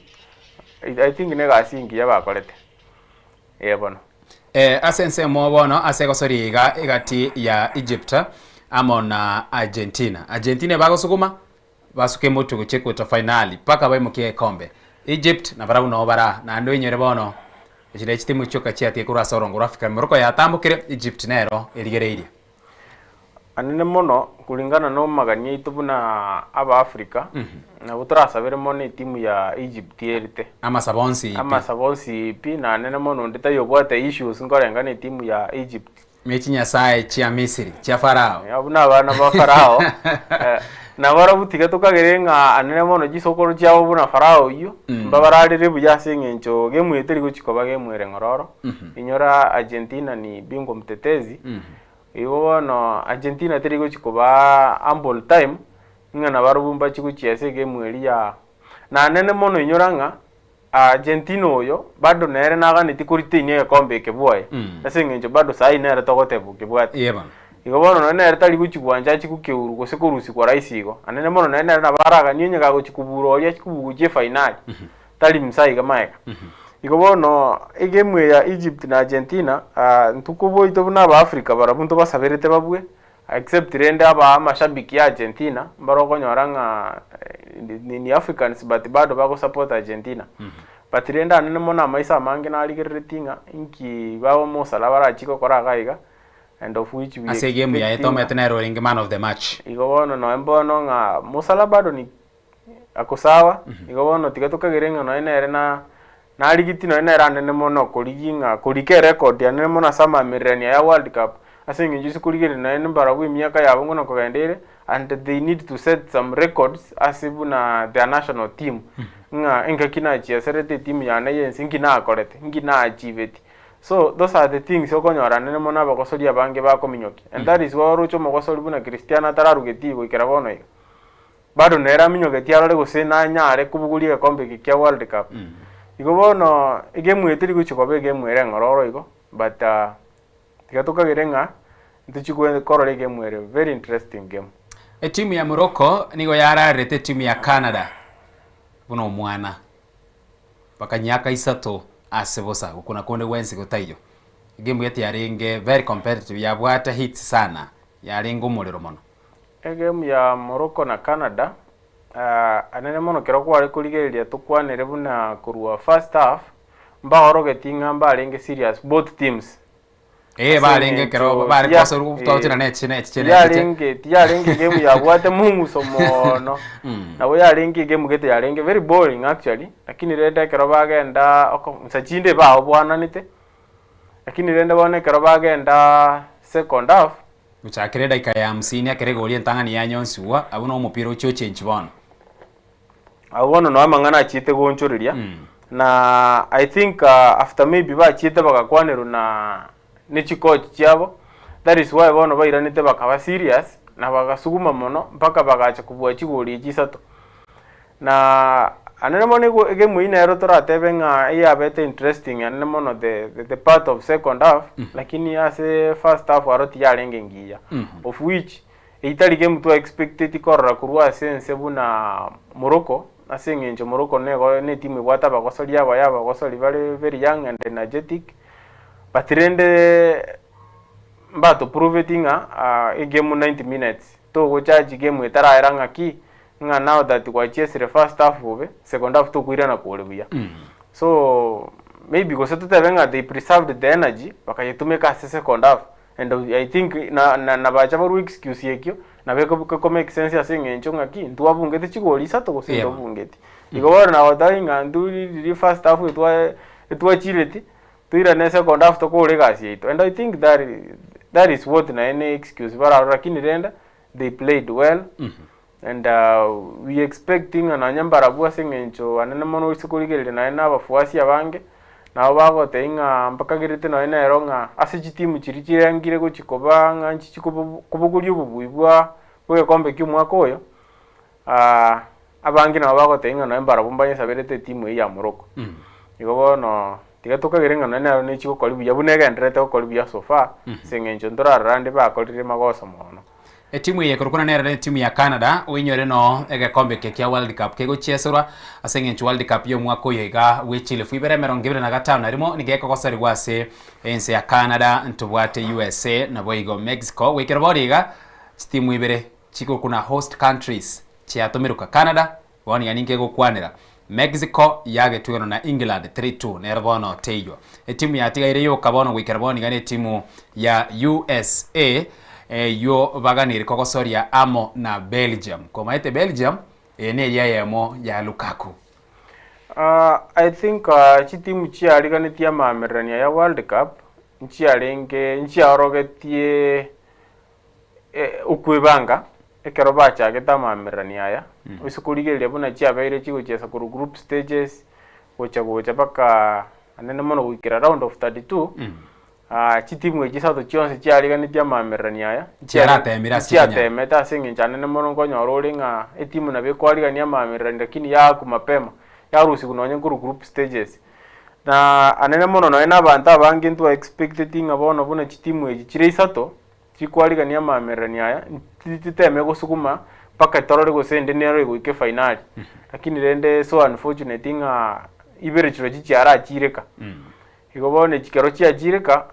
I think na egasi engiya bakorete. Ee bono. Eh, ase ensemo bono ase egosoria iga egati ya Egypt amo na Argentina. Argentina ebagosuguma basuke motwe gochia equarter finali mpaka baimokie egekombe. Egypt nabarabwo noo bara naende oinyore bono echi ne chitimu chioka chiatige korwa ase orongo rwa Africa. Morocco yatambokire, Egypt nero erigereirie. Anene mono kulingana na omogani aito buna aba Africa, nabo torasabere mono etimu ya Egypt erite. Amasabo onsi pi. Amasabo onsi pi, na anene mono onde taiyo obwate issues nkorenga na etimu ya Egypt. Ne chinyasae chia Misiri, chia Farao. Abwo nabana ba Farao, nabarabwo tiga tokagere ng'a anene mono chisokoro chiabo buna Farao oyio, mbabararere buya ase eng'encho game eye teri gochia koba game ere ng'ororo. Inyora Argentina ni bingwa mtetezi, Igo bono Argentina teri gochia kobaa ample time ng'a nabarobwo mbachie gochia ase egame eria ya na nene mono inyora ng'a Argentina oyo bado nere naganetie ko retain egekombe eke bwoye ase eng'encho bado sahi nere togoteba okebwate. Ee bono. Igo bono nonye nere tari gochia gwancha achie gokeurwa gose korusigwa rahisi igo. Anene mono nonye nere nabo araganie onye gagochia kobura oria achie kobua gochia efainali. Tari msa iga magega. Igo bono egame eye ya Egypt na Argentina, intwe koboito buna aba Africa barabwo ntobasaberete babue, except rende aba amashabiki ya Argentina, mbare okonyora ng'a ni Africans but bado bago support Argentina. But rende anene mono amaiso amange narigereretie ng'a inki baba Mo Salah barachie gokora iga iga, and of which we Ase egame yaye expecting tomanyete nere orenge man of the match. Igo bono nonya mbono ng'a Mo Salah bado ni Ako sawa, igo bono tiga tokagere ng'a nonya nere na narigiti nonya nere anene mono korigia ng'a korika erecord anene mono ase amamererania ya world cup, ase eng'encho ase korigereria nonya mbarabwo emiaka yabo ng'o nokogenda ere, and they need to set some records ase buna their national team, ng'a engaki nachieserete etimu yane ya ense nki nakorete, nki na achieveti. So those are the things okonyora anene mono abagosori abange bakominyokia, and that is why oroche omogosori buna Cristiano atararugeti goikera bono iga. Bado nere aminyogetie arore gose nanyare kobogoria egekombe eke kia World Cup. Igo bono egemu eye teri gochia koba egemu ere eng'ororo igo, but tiga tokagere ng'a ntochie koe korora egemu ere very interesting game. Etimu ya Morocco nigo yararerete etimu ya Canada buna omwana, bakanyiaka isato ase bosa gokuna konde gwensi gotaiyo. Egemu gete yarenge very competitive yabwate hits sana, yarenge omorero mono. Egemu ya Morocco na Canada, anene mono kero kware korigereria tokwanere buna korwa first half, mbaorogeti ng'a mbarenge serious both teams. Ee Ase barenge ekero eng'encho bare tiya kosoria gotwachera eh, neche neche neche tiyarenge tiyarenge egemu yabwate mong'uso mono, nabo yarenge egemu gete yarenge very boring actually, lakini rende ekero bagenda oko nsa chinde baobwananete, lakini rende bono ekero bagenda second half. Gochakera edaika ya hamsini ekero egori entang'ani yanyonsigwa, abwo nomopira ochia ochenchi bono. Abwo bono noo amang'ana achiete goonchoreria, na I think after maybe bachiete bagakwanerwa na ne chicoach chiabo, that is why bono bairanete bakaba serious, na bagasuguma mono mpaka bagacha kobua chigori echi isato. Na anene mono ego egame eywo nero toratebe ng'a eyabete interesting anene mono the the part of second half, lakini ase first half aro tiyarenge engiya, of which eywo tari game twa expecteti korora korwa ase ense buna Morocco, ase eng'encho Morocco nigo ne etimu ebwate abagosori abaya abagosori bare very young and energetic, but rende mbatopruveti ng'a egame 90 minutes, togochachi game etaraera ng'aki, ng'a now that gwachiesire first half bobe, second half tokoirana kore buya. So maybe gose totebe ng'a they preserved the energy bakayetumeka ase second half and I think na na nabacha barue excuse ekio nabo eko eko make sense ase eng'encho ng'aki ntwabungete chigori isato gose Yeah. ntobungeti. Igo bono nagoteba ng'a intwe riria first half etwa etwachireti toirane second half tokore egasi yaito and I think that that is what naye ne excuse bararore lakini rende they played well and we expect ng'a nonye mbarabwo ase eng'encho anene mono ase korigereria naye na abafuasi abange, nabo bagotebia ng'a mbakagerete nonye nero ng'a ase chitimu chiria chirengire gochia koba ng'a nchichi kobo kobogoria obobui bwa bwa egekombe kia omwaka oyo, abange nabo bagotebia ng'a nonye mbarabwo mbanyesaberete etimu eyio ya Morocco. Igo bono tiga tokagere ng'a nonye nero nechi gokori buya buna egendererete gokori buya so far, ase eng'encho ntorarora ande bakorire magoso mono. Etimu eye ekorokwana nere netimu ya Canada oinyore no egekombe eke kia World Cup kegochieserwa ase eng'encho World Cup ya omwaka oyo iga bwe chilifu ibere emerongo ebere na gatano na rimo nigo ekogoserigwa ase ense ya Canada ntobwate USA naboigo Mexico goikera bono iga chitimu ibere chigokuna host countries chiatomeroka Canada Bono iga ninki egokwanera? Mexico yagetugenwa na England 3-2 nero bono teiyo. Etimu yatigaire yoka bono goikera bono iga netimu ya USA eyio baganire kogosoria amo na Belgium. Komaete Belgium eye neria eyemo ya Lukaku. I think chitimu chiariganetie amamererania ya World Cup nchiarenge nchiaorogetie okwebanga ekero bachagete amamererania aya, ase korigereria buna chiabeire chigochiesa korwa group stages, gocha gocha mpaka anene mono goikera round of 32, chitimu echi isato chionsi chiariganetie amamererania aya, Chiaratemire ase ekonyara. nchiatemete ase eng'encho anene mono nkonyora ore ng'a etimu nabo ekwarigania amamererania lakini yaakwa mapema, yarusigwa nonye korwa group stages. Na anene mono nonye na abanto abange ntwa expecteti ng'a bono buna chitimu echi chire isato, Chikwarigania amamererania aya, titeme gosuguma mpaka torore gose ende nero egoika efainali. Lakini rende so unfortunate ng'a ibere chirochio chiarachireka. Igo bono echi kero chiachireka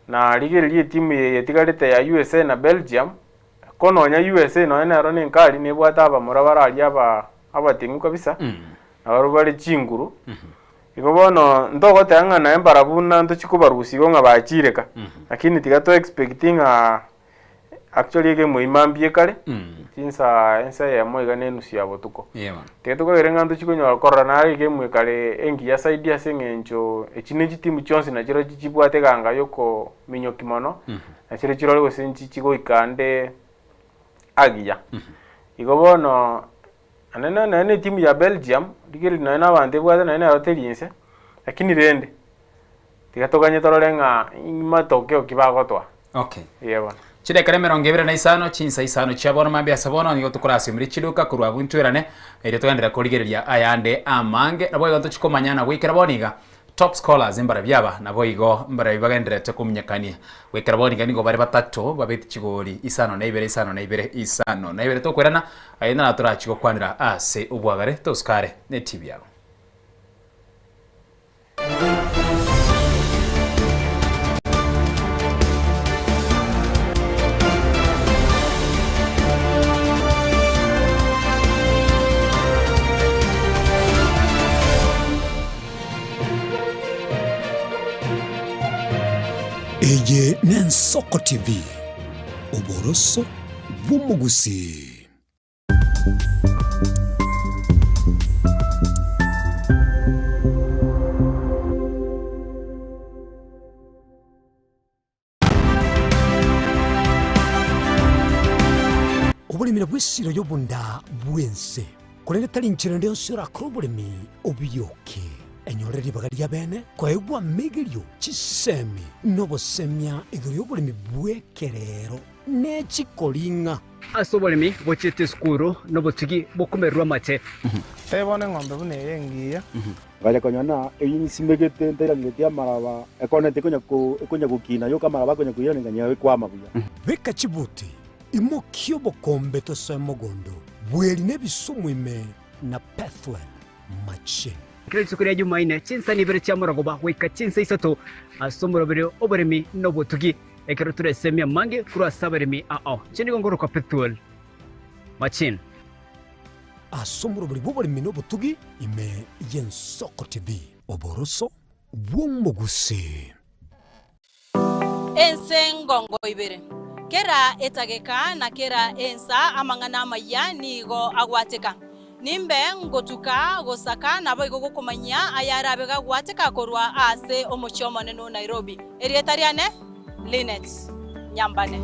na rigereria etimu eye yetigarete ya USA na Belgium, ko nonya USA nonya nero nenkari nebwate abamura bare aria aba abating'u kabisa, nabarabwo bare chinguru. Igo bono ntogoteba ng'a naye mbarabwo buna ntochia kobarusia igo ng'a bachire ka, lakini tiga to expect ng'a actually egame eyio mambia ekare, chinsa ensa eyemo iga na enusu ya botuko. Tiga tokagere ng'a ntochia konyora korora nare egame ekare engiya zaidi ase eng'encho echi ne chitimu chionsi nachirochio chibwate eganga ya okominyokia mono, nachirechio chirore gose nchichi goika ande agiya. Igo bono. Naende nonya nonya na etimu ya Belgium, rigereria nonya na abanto ebwate nonya nero teri inse, lakini rende, tiga toganye torore ng'a matokeo ki bagotoa. Okay. Eeh bono. Chidakika emerongo ebere na isano, chinsa isano chia bono mambia ase bono, nigo tokorasiomire chiduka korwa abwo ntwerane, erio togenderere korigereria ayande amange. Naboigo ntochie komanyana goikera bono iga, Top scorers mbarabio aba, naboigo mbarabio bagendererete komunyekania. Goikera bono iga nigo bare batato babeti chigori isano na ibere, isano na ibere, isano na ibere. Tokoirana aye naro torachie gokwanera ase obwagare tosukare ne TV yabo. Eye n'Ensoko TV, oboroso bw'omogusii. Oboremi nabwo esiro y'obonda bw'ense, korende tari nchera ende yonsi orakore oboremi obioke. Enyore ribaga ria bene koegwa amegerio, chisemi, na obosemia igoro y'oboremi bw'ekerero ne chikoring'a. Ase oboremi bochiete esukuru nobotugi bokomererwa amate. Tebia bono eng'ombe buna eye engiya. Ngacha konyora ng'a eyio nsimegete ntairaneretie amaraba, ekoneti ekonya ko ekonya gokina yoka amaraba akonya koiraneria ng'a ekwama buya. Beka chibuti, imokia obokombe tosoe mogondo, bweri na ebisumu ime na Pethuel machine. Kera rituko ria Jumaine, chinsani ibere chia morogoba goika chinsa isato ase omoroberi oboremi na obotugi, ekero toresemie amange korwa ase abaremi ao. Inche nigo ngorokwa Pethuel Machine. Ase omoroberi bw'oboremi na obotugi ime y'Ensoko TV. Oboroso bw'omogusii. Ense ngongo ibere. Kera etageka na kera ensa amang'ana amayia nigo agwateka. Nimbe ngotuka gosaka naboigo gokomanyia ayarabe gagwateka korwa ase omochie omonene o Nairobi. Erieta riane Linet Nyambane.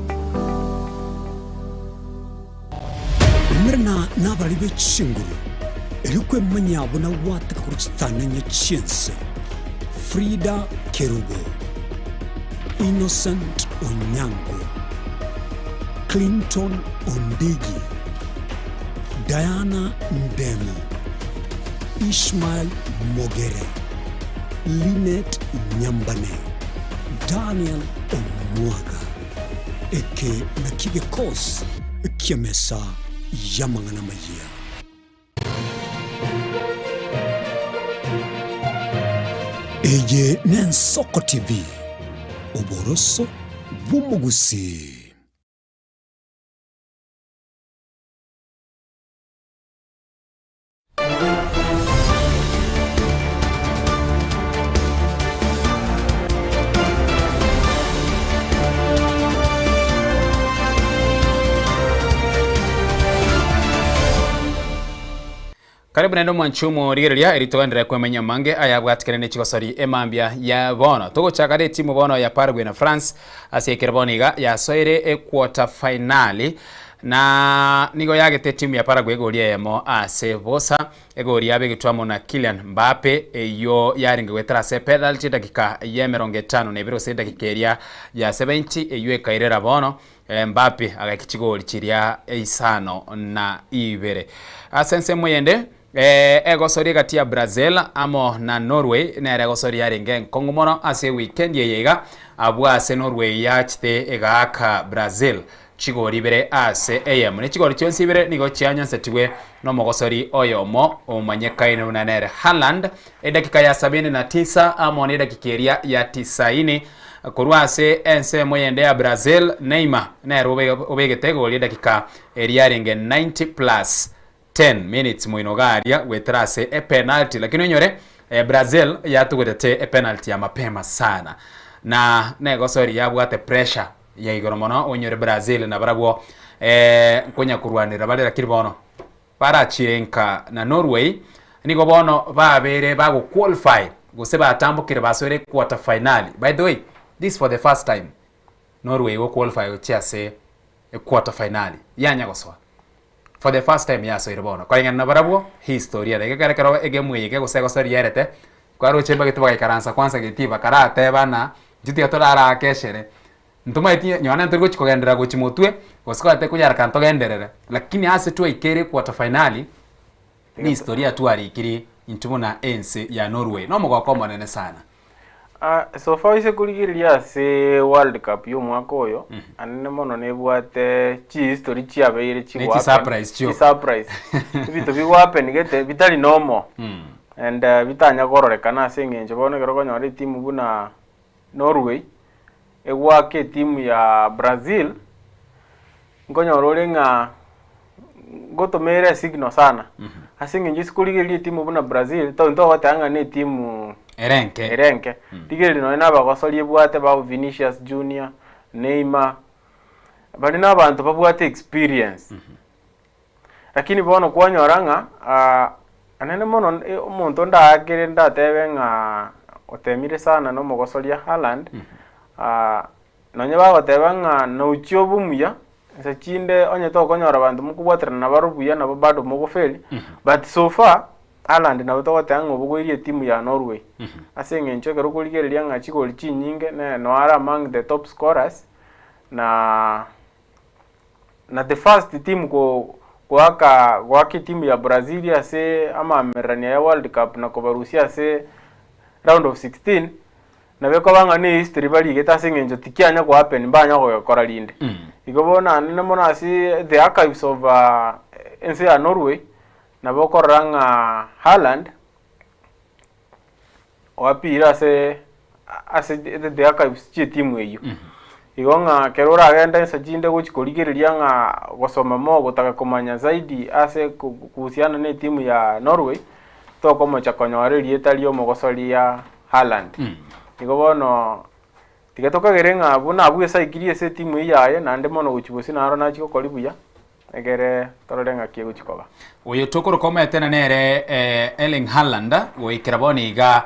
Umerana nabari be chinguru, erio kwemanyia buna gwateka korwa chitananya chi'ense. Frida Kerubo, Innocent Onyango, Clinton Ondigi, Diana Ndemo, Ishmael Mogere, Linet Nyambane, Daniel Omwaga. Eke nakio gekosi ki'emesa y'amang'ana amayia. Eye n'Ensoko TV, oboroso bw'omogusii. Karibu naende omwanchi omorigereria eri togenderere kwemenya amange ayabwatikane ne chigosori emambia ya bono. Togochaka ne etimu bono ya Paraguay na France ase ekero bono iga yasoire equarter finali Na nigo yagete etimu ya Paraguay egori eyemo ase bosa, egori yabegetwe amo na Kylian Mbappe eyio yarenge goetera ase epenalty edakika y'emerongo etano na ebere gose edakika eria ya 70 eyio ekairera bono Mbappe agaika chigori chiria isano na ibere. Ase ensemo eyende egosoria egati ya Brazil amo na Norway nere egosoria yarenge enkong'u mono ase ewikendi eye iga abwo ase Norway yachete egaaka Brazil Chigori ibere ase eyemo, ne chigori chionsi ibere nigo chianyansetigwe nomogosori oyomo omanyekaine buna nere Haaland, edakika ya sabini na tisa amo nedakika eria ya tisaini. Korwa ase ensemo yende ya Brazil, Neymar nere obegete egori edakika eria yarenge 90 plus 10 minutes moino iga aria goetera ase epenalty, lakini onyore Brazil yatugutete epenalty ya mapema sana na negosori yabwate pressure ya igoro mono onyore Brazil nabarabwo nkonya korwanera bare lakini bono barachire nka na Norway nigo bono babere bago qualify gose batambokire basoire quarter finali. By the way, this for the first time Norway go qualify gochia ase quarter finali yanya gosoa for the first time yasoire bono koreng'ana nabarabwo historia na ekero ekero egemu eye gose egosori yerete kwaroche mbagete bagaikaransa kwanza getii bakarateba ng'a intwe tiga torarake eshere ntomaeti nonye ntori gochi kogenderera gochi motwe gose kwate konyareka ntogenderere lakini ase twaikere quarter finali ni historia twarikiri intwe buna ense ya Norway na omogoko omonene sana. So far ase korigereria ase World Cup ya omwaka oyo, anene mono nebwate chihistory chiabeire Ne chisurprise chioka. chisurprise. Ebinto bigohappen gete bitari normal and bitanya kororekana ase eng'encho bono ekero okonyora etimu buna Norway egoaka etimu ya Brazil, nkonyora ore ng'a ngotoma ere esignal sana ase eng'encho ase korigereria etimu buna Brazil to ntogoteba ng'a na etimu Ere enke. ere enke. Rigereria nonye na abagosori ebwate ba Vinicius Junior, Neymar, baria na abanto babwate experience. Lakini bono kwanyora ng'a anene mono omonto ndaakere ndatebe ng'a otemire sana na omogosoria Haaland, nonye bagoteba ng'a nauchie obe omuya, inse chinde onye tokonyora abanto mokobwaterana nabarobwo buya nabo bado mogofeli, but so far Haaland nabo togoteba ng'a obogoirie etimu ya Norway, ase eng'encho ekero okorigereria ng'a chigoli chinyinge nere no are among the top scorers, na na the first team ko goaka goaka etimu ya Brazil ase amamererania ya World Cup na kobarusia ase round of 16, nabo ekoba ng'a ne history barigete ase eng'encho tikianya ko happen mbanya kogekora rinde. Igo bono naende mono ase the archives of ense ya Norway, nabo okorora ng'a Haaland oapire ase ase the archives chi'etimu eyio. Igo ng'a ekero oragende inse chinde gochi korigereria ng'a gosoma more gotaka komanya zaidi ase kuhusiana na etimu ya Norway, tokomocha konyora erieta ria omogosoria Haaland. Igo bono tiga tokagere ng'a buna abwo esaikiri ase etimu eyio yaye naende mono gochia bosio naro nachia gokori buya, egere torore ng'aki egochia koba. Oyo tokoroka omwetene nere Erling Haaland goikera bono iga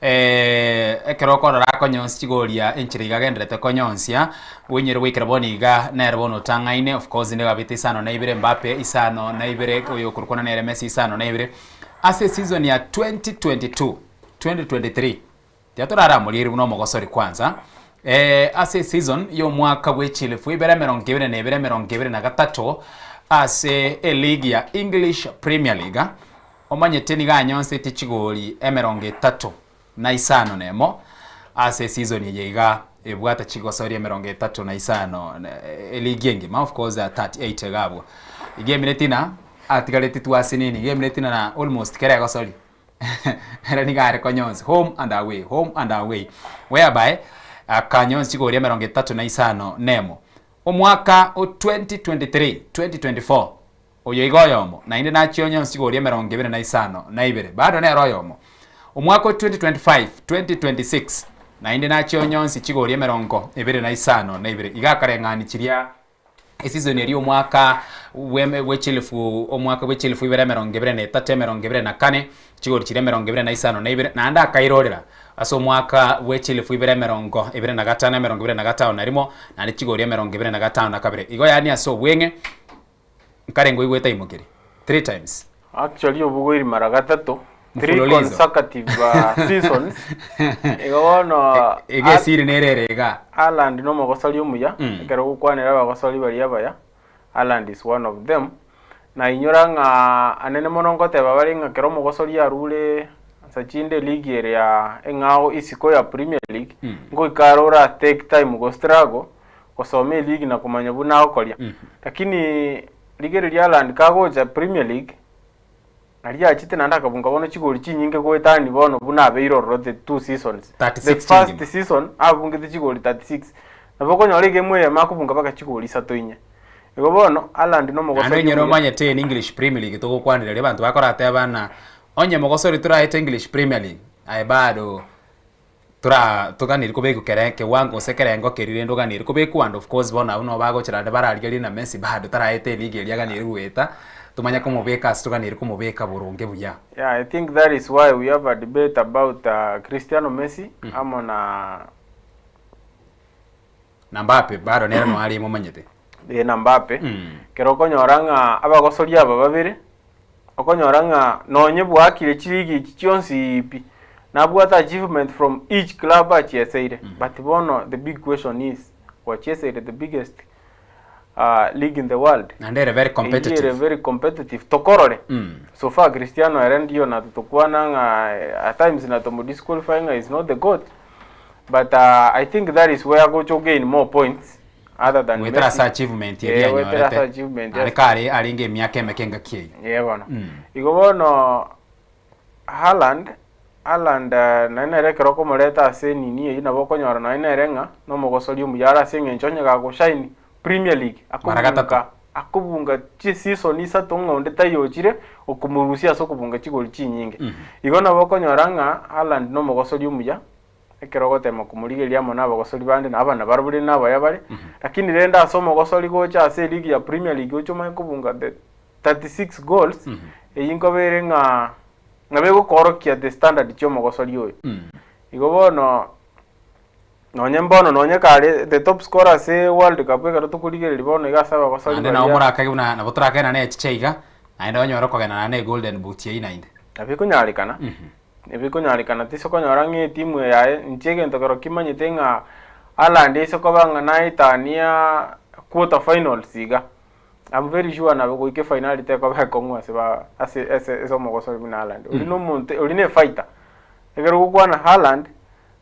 ekero okorora akonyonsi chigoria enchera iga agenderete konyonsia oinyore goikera bono iga nere bono otang'aine of course nigo abete isano na ibere Mbappe isano na ibere oyo okorokwana nere Messi isano na ibere ase eseason ya 2022 2023 Tiga toraramorierie buna omogosori kwanza ase eseason y'omwaka bwe chilifu ibere emerongo ebere na ebere emerongo ebere na gatato ase eleague ya English Premier League omanyete nigo anyonseti chigori emerongo etato na isano na emo ase eseason eye iga. Ebwate chigosori emerongo etato na isano eligi engima of course 38 iga abwo. Iga emineti na atigareti twasinini iga emineti na almost kera egosori ere nigo are konyonsi home and away home and away whereby akanyonsi chigori emerongo etato na isano na emo. Omwaka o 2023 2024 Oyo iga oyomo, naende nachie onyonsi chigori emerongo ebere na isano na ibere, bado nere oyomo. Omwaka o 2025, 2026, naende nachie onyonsi chigori emerongo ebere na isano na ibere. Iga akareng'ani chiria eseason eria omwaka bw'eme bwe chilifu omwaka bwe chilifu ibere emerongo ebere na etato emerongo ebere na kane, chigori chiria emerongo ebere na isano na ibere, naende akairorera ase omwaka bwe chilifu ibere emerongo ebere na gatano emerongo ebere na gatano na rimo, naende chigori emerongo ebere na gatano na kabere. Igo yaani ase obweng'e. Nkarenge oigwete aimokerie three times. Actually obugoiri mara gatato, three Mfululizo. consecutive uh, seasons. Igo bono Iga esiri nere ere iga. Haaland nomogosori omuya, Mm. ekero ogokwanera abagosori baria abaya, Haaland is one of them. Na inyora ng'a anene mono nkoteba bare ng'a ekero omogosori arure nsa chinde eligi ere ya eng'ao isiko ya Premier League, Mm. ngoika are ora take time go struggle gosoma eligi na komanya buna agokoria. Lakini rigereria Haaland kagocha Premier League, naria achete naende akabunga bono chigori chinyinge goetania bono buna abeire ororo the two seasons. 36 The first chingima. season abungete chigori 36. Nabo okonyora egemu eyemo akobunga mpaka chigori isato inye. Igo bono Haaland Naende nomogosori onyore omuya. omanyete in English Premier League togokwanera riria abanto bakorateba ng'a onye mogosori toraete English Premier League aye bado Tora toganeri kobekwa kere kewango gose kerengo keria rende oganeri kobekwa and of course bono abwo nabo bagochera naende bararigereria na Messi bado taraeta eligi eria aganeri goeta, tomanye komobeka ase toganeri komobeka boronge buya. Yeah, I think that is why we have a debate about Cristiano Messi amo na Na Mbappe bado nere noyo are momanyete. Eh, na Mbappe. Ekero okonyora ng'a abagosori aba babere, okonyora ng'a nonye bwakire chiligi echi chionsi pi, nabwate achievement from each club achieseire. But bono the big question is, gwachieseire the biggest uh, league in the world. Naende ere very Eyio ere competitive. very competitive tokorore. So far Cristiano ere ndio natotokwana ng'a eh, at times natomodisqualify ng'a is not the goat. But uh, I think that is where agocha gain more points other than Goetera ase Messi. achievement eria Eh, goetera ase anyorete. achievement Naende yes. kare arenge emiaka emeke engaki eyio. Yeah, bono. Igo bono Haaland Haaland eh, naye nere ekero okomoreta ase enini eyio nabo okonyora naye nere ng'a nomogosori omuya are ase eng'encho onye gagoshine Premier League Mara gatato. akobunga akobunga chiseason isato ng'a onde taiyo ochire okomorusia ase okobunga chigori chinyinge. Igo nabo okonyora ng'a Haaland nomogosori omuya ekero ogotema komorigereria amo nabagosori bande na abana barabwo rende nabaya bare, lakini rende ase omogosori gocha ase eligi ya Premier League oche omanye kobunga the 36 goals, eyio nkoba ere ng'a nabo egokoorokia the standard chi'omogosori oyo. Igo bono nonye mbono nonye kare the top scorer ase World Cup ekero tokorigereria bono iga ase abagosori Naende nabo baria morakage buna nabo torakagenda na echicha iga, naende onyore okogenda naende na egolden boot eyio naende. Nabo ekonyarekana. Ebikonyarekana tise konyora ng'a etimu yaye inche egento kero kimanyete ng'a Haaland aise koba ng'a naetania quarter finals iga, I'm very sure nabo goika efinali tekoba ekong'u ase ba ase ase ase omogosori buna Haaland. Oria na omonto oria na efighter, ekero ogokwana Haaland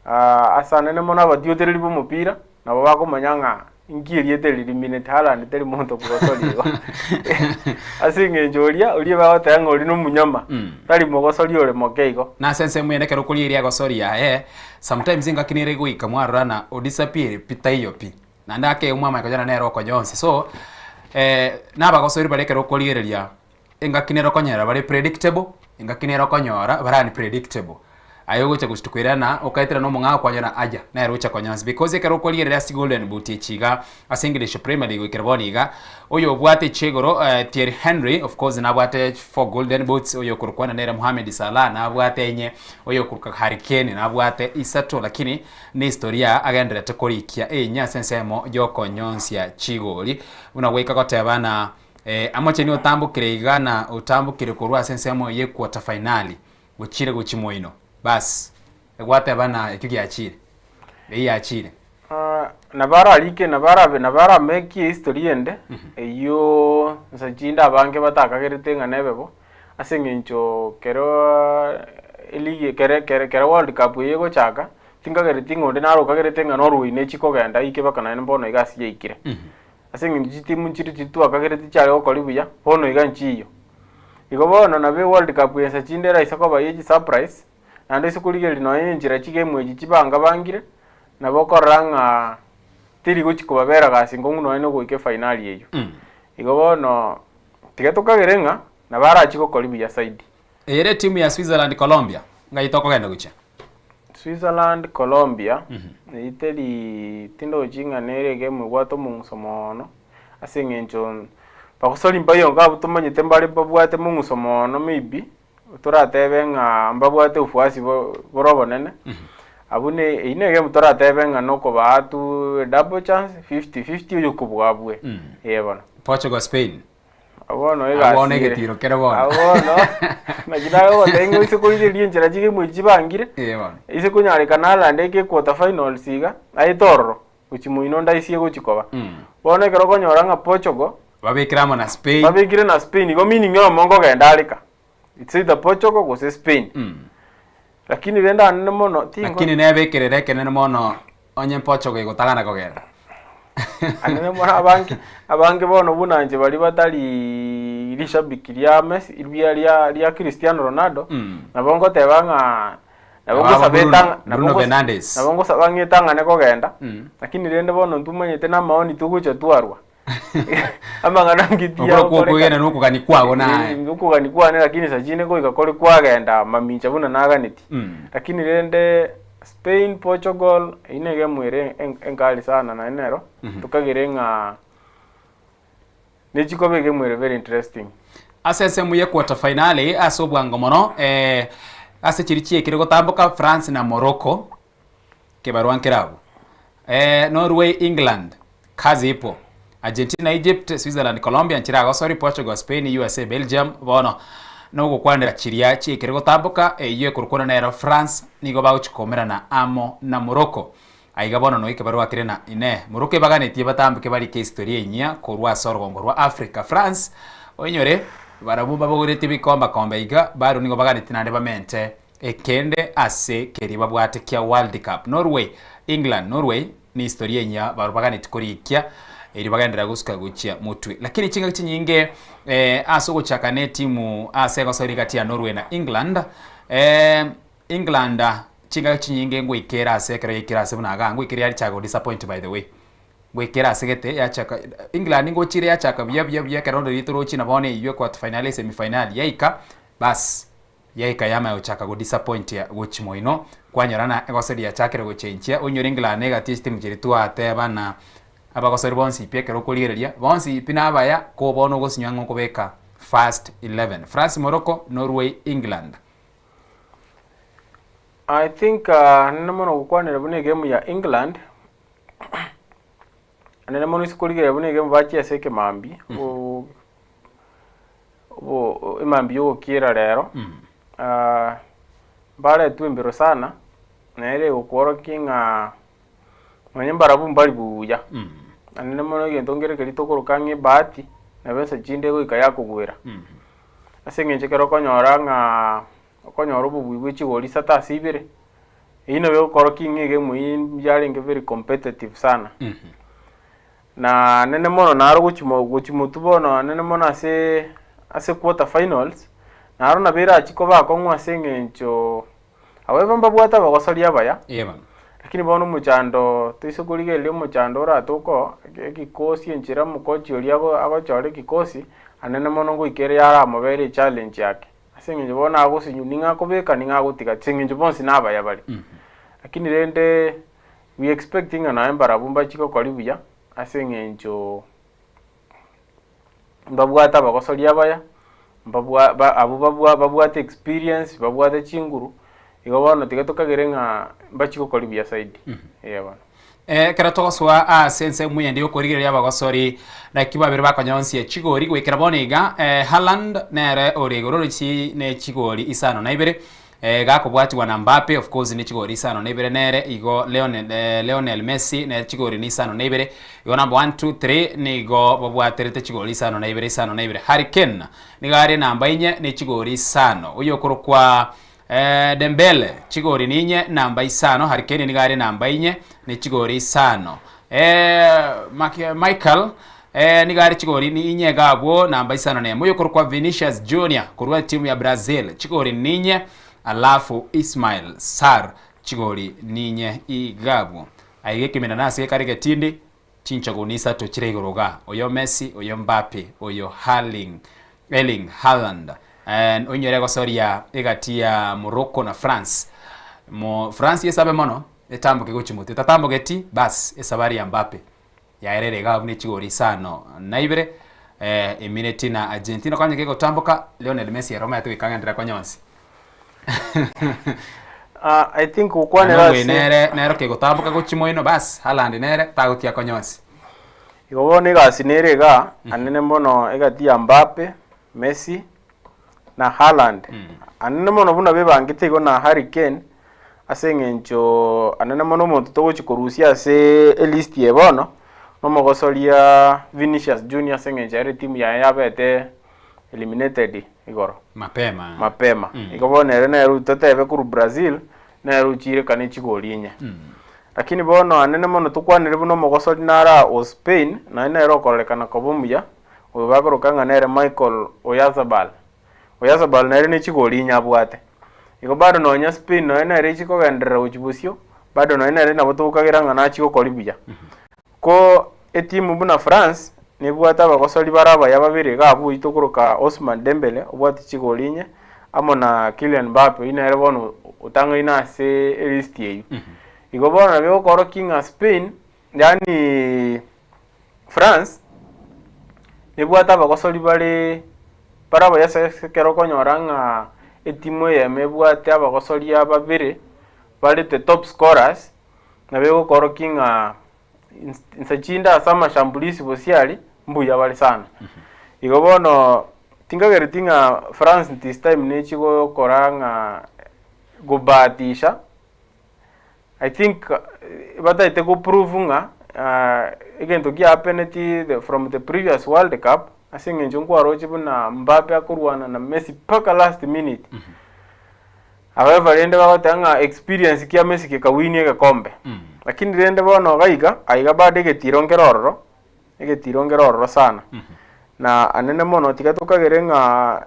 ase anene mono abatiotereri ba omopira, nabo bakomanya ng'a inki erieta eri rimineti, Haaland teri monto kogosori igo. Ase eng'encho oria, oria bagoteba ng'a oria nomunyama, tari mogosori ore moke igo. Na ase ensemo ende ekero okoria eria egosori yaye, sometimes engaki nere egoika mwarora na odisappear pi taiyo pi. Naende ake omwamanya konyora nere okonya onsi. So, nabagosori baria ekero okorigereria, engaki nere okonyora bare predictable, engaki nere okonyora bare unpredictable. Aye ogocha gochitukoirana okaetera na omong'ao kwanyora aja nere ocha konya onsi because ekero okorigereria ase golden boot echi iga ase English Premier League goikera bono iga, oyo obwate echi igoro Thierry Henry of course nabwate four golden boots, oyo okorokwana nere Mohamed Salah nabwate enye, oyo okorokwa Harry Kane nabwate isato lakini ne historia agendererete korikia enye ase ensemo yokonyonsia chigori. Buna goika goteba na Amocheni otambokire iga na otambokire korwa ase ensemo ye quarter finali gochire gochia moino. Bas, egwateba na ekio giachire. Eyio yachire. Nabo ararike, nabo arabe, nabo aramekie history ende, eyio nsa chinde abange batakagerete ng'a nebe bo, ase eng'encho kero eligi kere kere kere world cup eye egochaka, Tinkagereti ng'a onde naro okagerete ng'a Norway nechi kogenda aike mpaka naende bono iga ase yaikire. Ase eng'encho chitimu nchire chiria twakagerete chiare gokori buya, bono iga nchiyo. Igo bono nabo eworld cup ensa chinde eraise koba ye chisurprise, naende ase korigereria nonye enchera chigame echi chibanga bangire, nabo okorora ng'a teri gochi kobabera gasi nkong'u nonye na ogoika efainali eywo. Igo bono, tiga tokagere ng'a nabo arachi gokori buya zaidi. Eye ere etimu ya Switzerland Colombia, ng'ai tokogenda gochia? Switzerland Colombia, eyio teri tindochi ng'a nere egame ebwate omong'uso moono, ase eng'encho bagosori mbayonga abwo tomanyete mbare babwate mong'uso moono maybe, toratebe ng'a mbabwate ofuasi bo bore obonene, abwo ne eyio ne egame toratebe ng'a nokobaa tu double chance, 50-50 oyokobua abue, eh bono. Portugal Spain. Bono Abwo bono egasi ere. egetiro kere bono. Abwo bono, naki nagogotebia ng'a oise korigereria enchera chigame echi chibangire, Eh, bono. ise konyarekana Haaland aike equarter finals iga, aete ororo, gochia moino onde aisie gochia koba. Bono ekero okonyora ng'a Portugal, Babekire amo na Spain. babekire na Spain, igo meaning oyomo nkogenda are ka. It's either Portugal gose Spain. Lakini rende anene mono, tingo Lakini nebekerere ekenene mono Onye Portugal egotagana kogenda. Anene mono abange abange bono buna inche baria batari rishabiki ria Messi ria ria ria Cristiano Ronaldo Mm. nabo ngoteba ng'a nabo Aba ngosaba Bruno- etang'a nabo Bruno ngos- Fernandes. nabo ngosaba ng'a etang'ane kogenda Mm. lakini rende bono ntomanyete na amaoni togocha twarwa amang'ana ngiti Okoro kw'okwegena na okogania kwago naye. Okogania kwane lakini saa chinde goika kore kwagenda mamincha buna naganeti. Mm. Lakini rende Spain, Portugal, eyio na egemu ere enkali sana naende nero, tokagere ng'a nechikoba egemu ere very interesting. Ase ensemo ye quarter finali ase obwango mono eh, ase chiria chiekire gotamboka France na Morocco kebarua nkere abwo eh, Norway England kazi ipo Argentina Egypt Switzerland Colombia nchiragosori Portugal Spain USA Belgium bono nogokwanera chiria chiekire gotamboka eyio ekorokwana nero France nigo bagochi koumerana amo na Morocco aiga bono noike barwakire na inee Morocco ebaganetie batamboke barike history enyia korwa ase orogongo rwa Africa France oinyore barabwo babogoretie bikomba kombe iga baro nigo baganetie naende bamente Ekende ase keria babwate kia World Cup. Norway, England, Norway ne historia enyia barobwo baganetie korikia erio bagenderera gosuka gochia motwe. Lakini chingaki chinyinge eh, ase ogochaka ne etimu ase egosoria egati ya Norway na England eh, England chingaki chinyinge ngoikera ase ekero yaikire ase buna igaa ngoikera yarichaka go disappoint by the way. Goikera ase gete yachaka England ngochire yachaka buya buya buya ekero riria torochie na bono eywo equarter finali semi finali yaika bas Yaika yamanya gochaka godisappointia gochia moino, kwanyora na egosori yachakire gochenchia, onyore England negati ase chitimu chiria twateba na abagosori bonsi pi ekero okorigereria, bonsi pi nabaya ko bono ogosinywa ng'a okobeka first 11. France, Morocco, Norway, England. I think nende mono gokwanera buna egame ya England, nende mono ase korigereria buna egame bachia ase ekemambia, obo emambia y'ogokiera rero, mbaretwe embero sana, nere egokworokia ng'a nonye mbarabwo mbari buya, naende mono egento nkere keria tokoroka ng'a ebahati, nabo ensa chinde egoika yakogwera. Ase eng'encho ekero okonyora ng'a okonyora obobui bwe chigori isato ase ibere, eyio nabo egokorokia ng'a egemu eyio yarenge very competitive sana. Na nene mono naro gochia mo gochia motwe bono nene mono ase ase quarter finals, naro nabo erachie koba akong'u ase eng'encho however mbabwate abagosoria abaya, Ee bono. lakini bono omochando toise korigereria omochando oratoke oo, ekikosi enchera omokochi oria ago agochora ekikosi, anene mono ngoika ere yaramobere echallenge yake. Ase eng'encho bono agosinywa ning'o akobeka ning'o agotiga, ase eng'encho bonsi nabaya bare. Lakini rende. We expect ng'a naye mbarabwo mbachie gokori buya ase eng'encho mbabwate abagosoria abaya, mbabwa ba abwo babwa babwate experience, babwate chinguru, igo bono tiga tokagere ng'a mbachie gokori buya zaidi, eeh bono. Ekero togosoa ase ensemo eyende y'okorigereria abagosori, naki babere bakonyonsia chigori goikera bono iga, Haaland nere ore igoro ore ne chigori isano na ibere, Gakobwatigwa na Mbappe of course ne chigori isano na ibere nere igo Leonel, eh, Leonel Messi ne chigori ni isano na ibere igo number 1 2 3 nigo babwaterete chigori isano na ibere isano na ibere Harry Kane nigo are namba inye ne chigori isano oyo okorokwa Eh, Dembele chigori ninye namba isano, Harry Kane nigo are namba inye ne chigori isano. Eh, Mike- Michael eh, nigo are chigori ni inye iga abwo namba isano nemo. Oyo okorokwa Vinicius Junior korwa timu ya Brazil chigori ninye, alafu Ismail Sarr chigori ninye iga abwo. Aiga ekemina nase gekare getindi chinchogu nisato chire igoro iga, oyo Messi, oyo Mbappe, oyo Harling, Erling Haaland. Eh, oinyore egosoria egati ya Morocco na France. Mo France esabe mono etamboke gochia motwe, etatambogeti bas esabari ya Mbappe yaerere iga abwo ne chigori isano na ibere eh, emineti na Argentina konya kegotamboka Lionel Messi ere omanyete goika agenderere konya onsi. Ah, I think gokwanera Norway ase nere nero kegotamboka gochia moino bas Haaland nere tagotiga konya onsi. Igo bono egasi nere igaa anene mono egati ya Mbappe, Messi na Haaland. Anene mono buna bebangete igo na Harry Kane ase eng'encho anene mono omonto togochi korusia ase elist eye bono nomogosoria Vinicius Junior ase eng'encho ere etimu yaye yabete eliminated igoro. Mapema. Mapema. Igo bono ere nere totebe korwa Brazil nere ochire kane chigori inye. Lakini bono anene mono tokwanere buna omogosori nare aa o Spain naende nere okororekana koba omuya oyo bakoroka ng'a nere Michael Oyarzabal. Oyarzabal nere ne chigori inye abwate. Igo bado nonya Spain nonya nere echi kogenderera gochia bosio, bado nonya nere nabo togokagera ng'a nachie gokori buya. Ko etimu buna France nebwate abagosori bare abaya babere iga abwo oyio tokoroka Ousmane Dembele obwate chigori inye amo na Kylian Mbappe oyio nere bono otang'aine ase elist eyio. Igo bono nabo egokorokia ng'a Spain yaani France nebwate abagosori bare bare abaya ase ekero okonyora ng'a etimu eyemo ebwate abagosori babere bare the top scorers. Nabo egokorokia ng'a inse chinde ase amashambulizi gose aria, mbuya bare sana. Igo bono tinkagereti ng'a France this time nechi gokora ng'a gobahatisha, I think bataete go prove ng'a egento kia happeneti the from the previous world cup, ase eng'encho nkwaroche buna Mbappe akorwana na Messi mpaka last minute. However rende bagoteba ng'a experience kia Messi gekawinia egekombe. Lakini rende bono iga iga, aiga bado egetiro nkere ororo, egetiro nkere ororo sana. Na anene mono tiga tokagere ng'a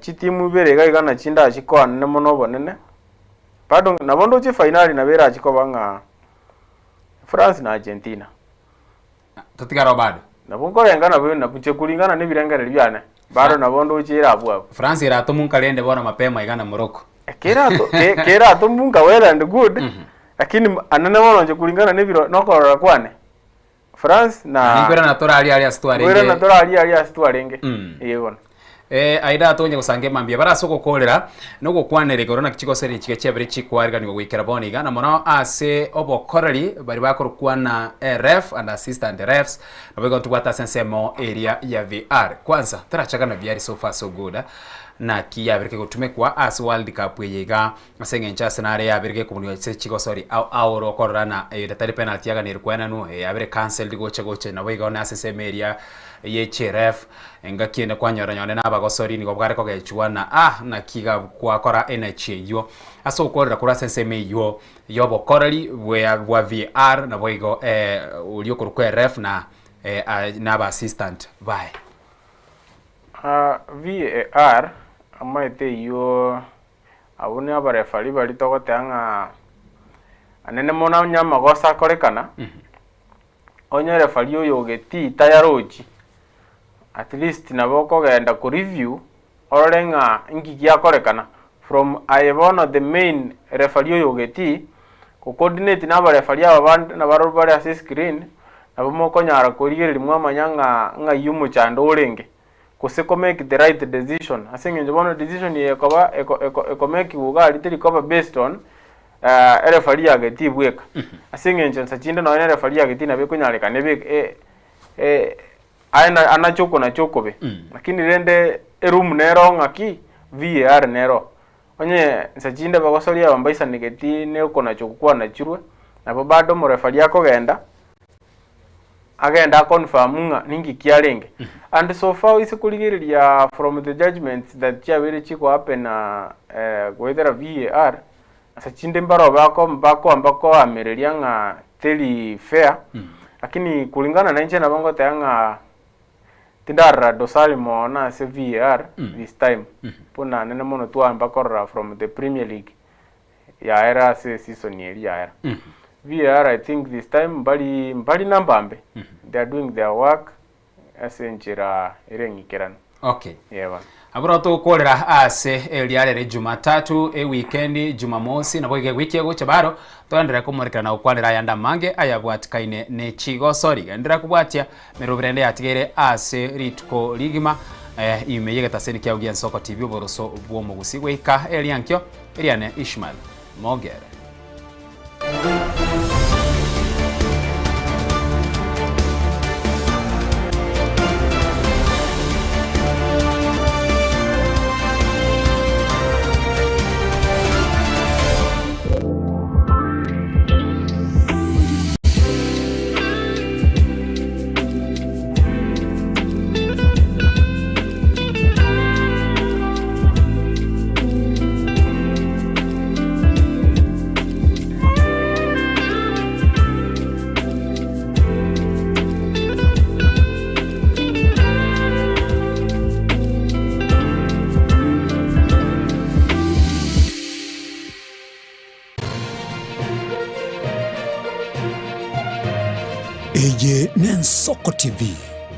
chitimu ibere iga iga nachi ndachikoa anene mono obonene, bado nabo ndoche efainali nabo erachi koba ng'a France na Argentina. Totigare oo bado. Nabo nkorenga nabo nabo inche kuringana na ebirengererio biane, bado nabo ndoche ere abwo abwo. France eratomunka rende bono mapema iga na Morocco. Kerato ke- keratomunka well and good, lakini anene bono inche kuringana na ebiro na okorora kwane, France na Ninkwirana tore aria aria ase twarenge. Nkoirana tore aria aria ase twarenge, eye bono. Eh, aye tonya gosanga emambia bare ase ogokorera na ogokwanera igoro naki chigoseria chiga chiabere chikoariganigwa goikera bono iga, na mono ase obokoreri baria bakorokwana ref and assistant refs, nabo igo ntobwate ase ensemo eria ya VR. Kwanza torachaka na VR so far so good naki yabere kegotumekwa ase world cup eye iga ase eng'encho ase nare yabere gekobunigwa ase chigosori ao ao ore okorora na eye tari penalty yaganeirwe koenanwa eye yabere cancelled gocha gocha nabo igo nase ensemo eria ye chiref Engaki ende kwanyora nyone nabagosori nigo bware kogechwa na ah naki iga gwakora energy eyio ase ogokorera korwa ase ensemo eyio y'obokoreri bwea bwa VAR naboigo eh oria okorokwa eref na eh na aba assistant baye. VAR amaete eyio abwo na abarefari baria togoteba ng'a anene mono onye amagoso akorekana. Onye referee oyo ogetii tayarochi, at least nabo okogenda ko review orore ng'a inki giakorekana from aye bono the main referee oyo ogetii, go coordinate na abareferee aba bande nabarobwo bare ase escreen, nabo mokonyara korigereria mwamanya ng'a ng'ai omochando orenge, gose ko make the right decision ase eng'encho bono decision eye ekoba eko eko ekomekiwa iga aria teri koba based on erefari ya getii bweka. Ase eng'encho nsa chinde nonye na erefari ya getii nabo ekonyarekana ebe aye anache oko nache okobe. Lakini rende eroom nero ng'aki, VAR nero. Onye nsa chinde bagosoria aba mbaisanegeti na okonacha okwo kwanachirwe, nabo bado omorefari akogenda. Agende a confirm ng'a ninki kiarenge. And so far oise korigereria from the judgments that chiabeire chigo happen goetera VAR, ase chinde mbaro bako bakoamba koamereria ng'a teri fair, lakini kulingana na inche nabo ngoteba ng'a tindarora dosari mono ase VAR this time, buna nene mono twaamba korora from the Premier League. yaera ase eseason eria yaera. VAR I think this time mbari mbari namba mbe. They are doing their work ase enchera ere eng'ikeranu. Okay. Yeah bono. Abwo tokorera ase eriarere Jumatatu, ewikendi, Jumamosi, nabo iga ewiki egocha baro, toenderere komorekera na gokwanera ayande amange ayabwatikaine ne chigosori. Genderera kobwatia meroberi ende yatigaire ase rituko rigima eh, ime y'egetaseni kiao gi'Ensoko TV oboroso bw'omogusi goika eriankio eriane Ishmael Mogere. Eye n'Ensoko TV.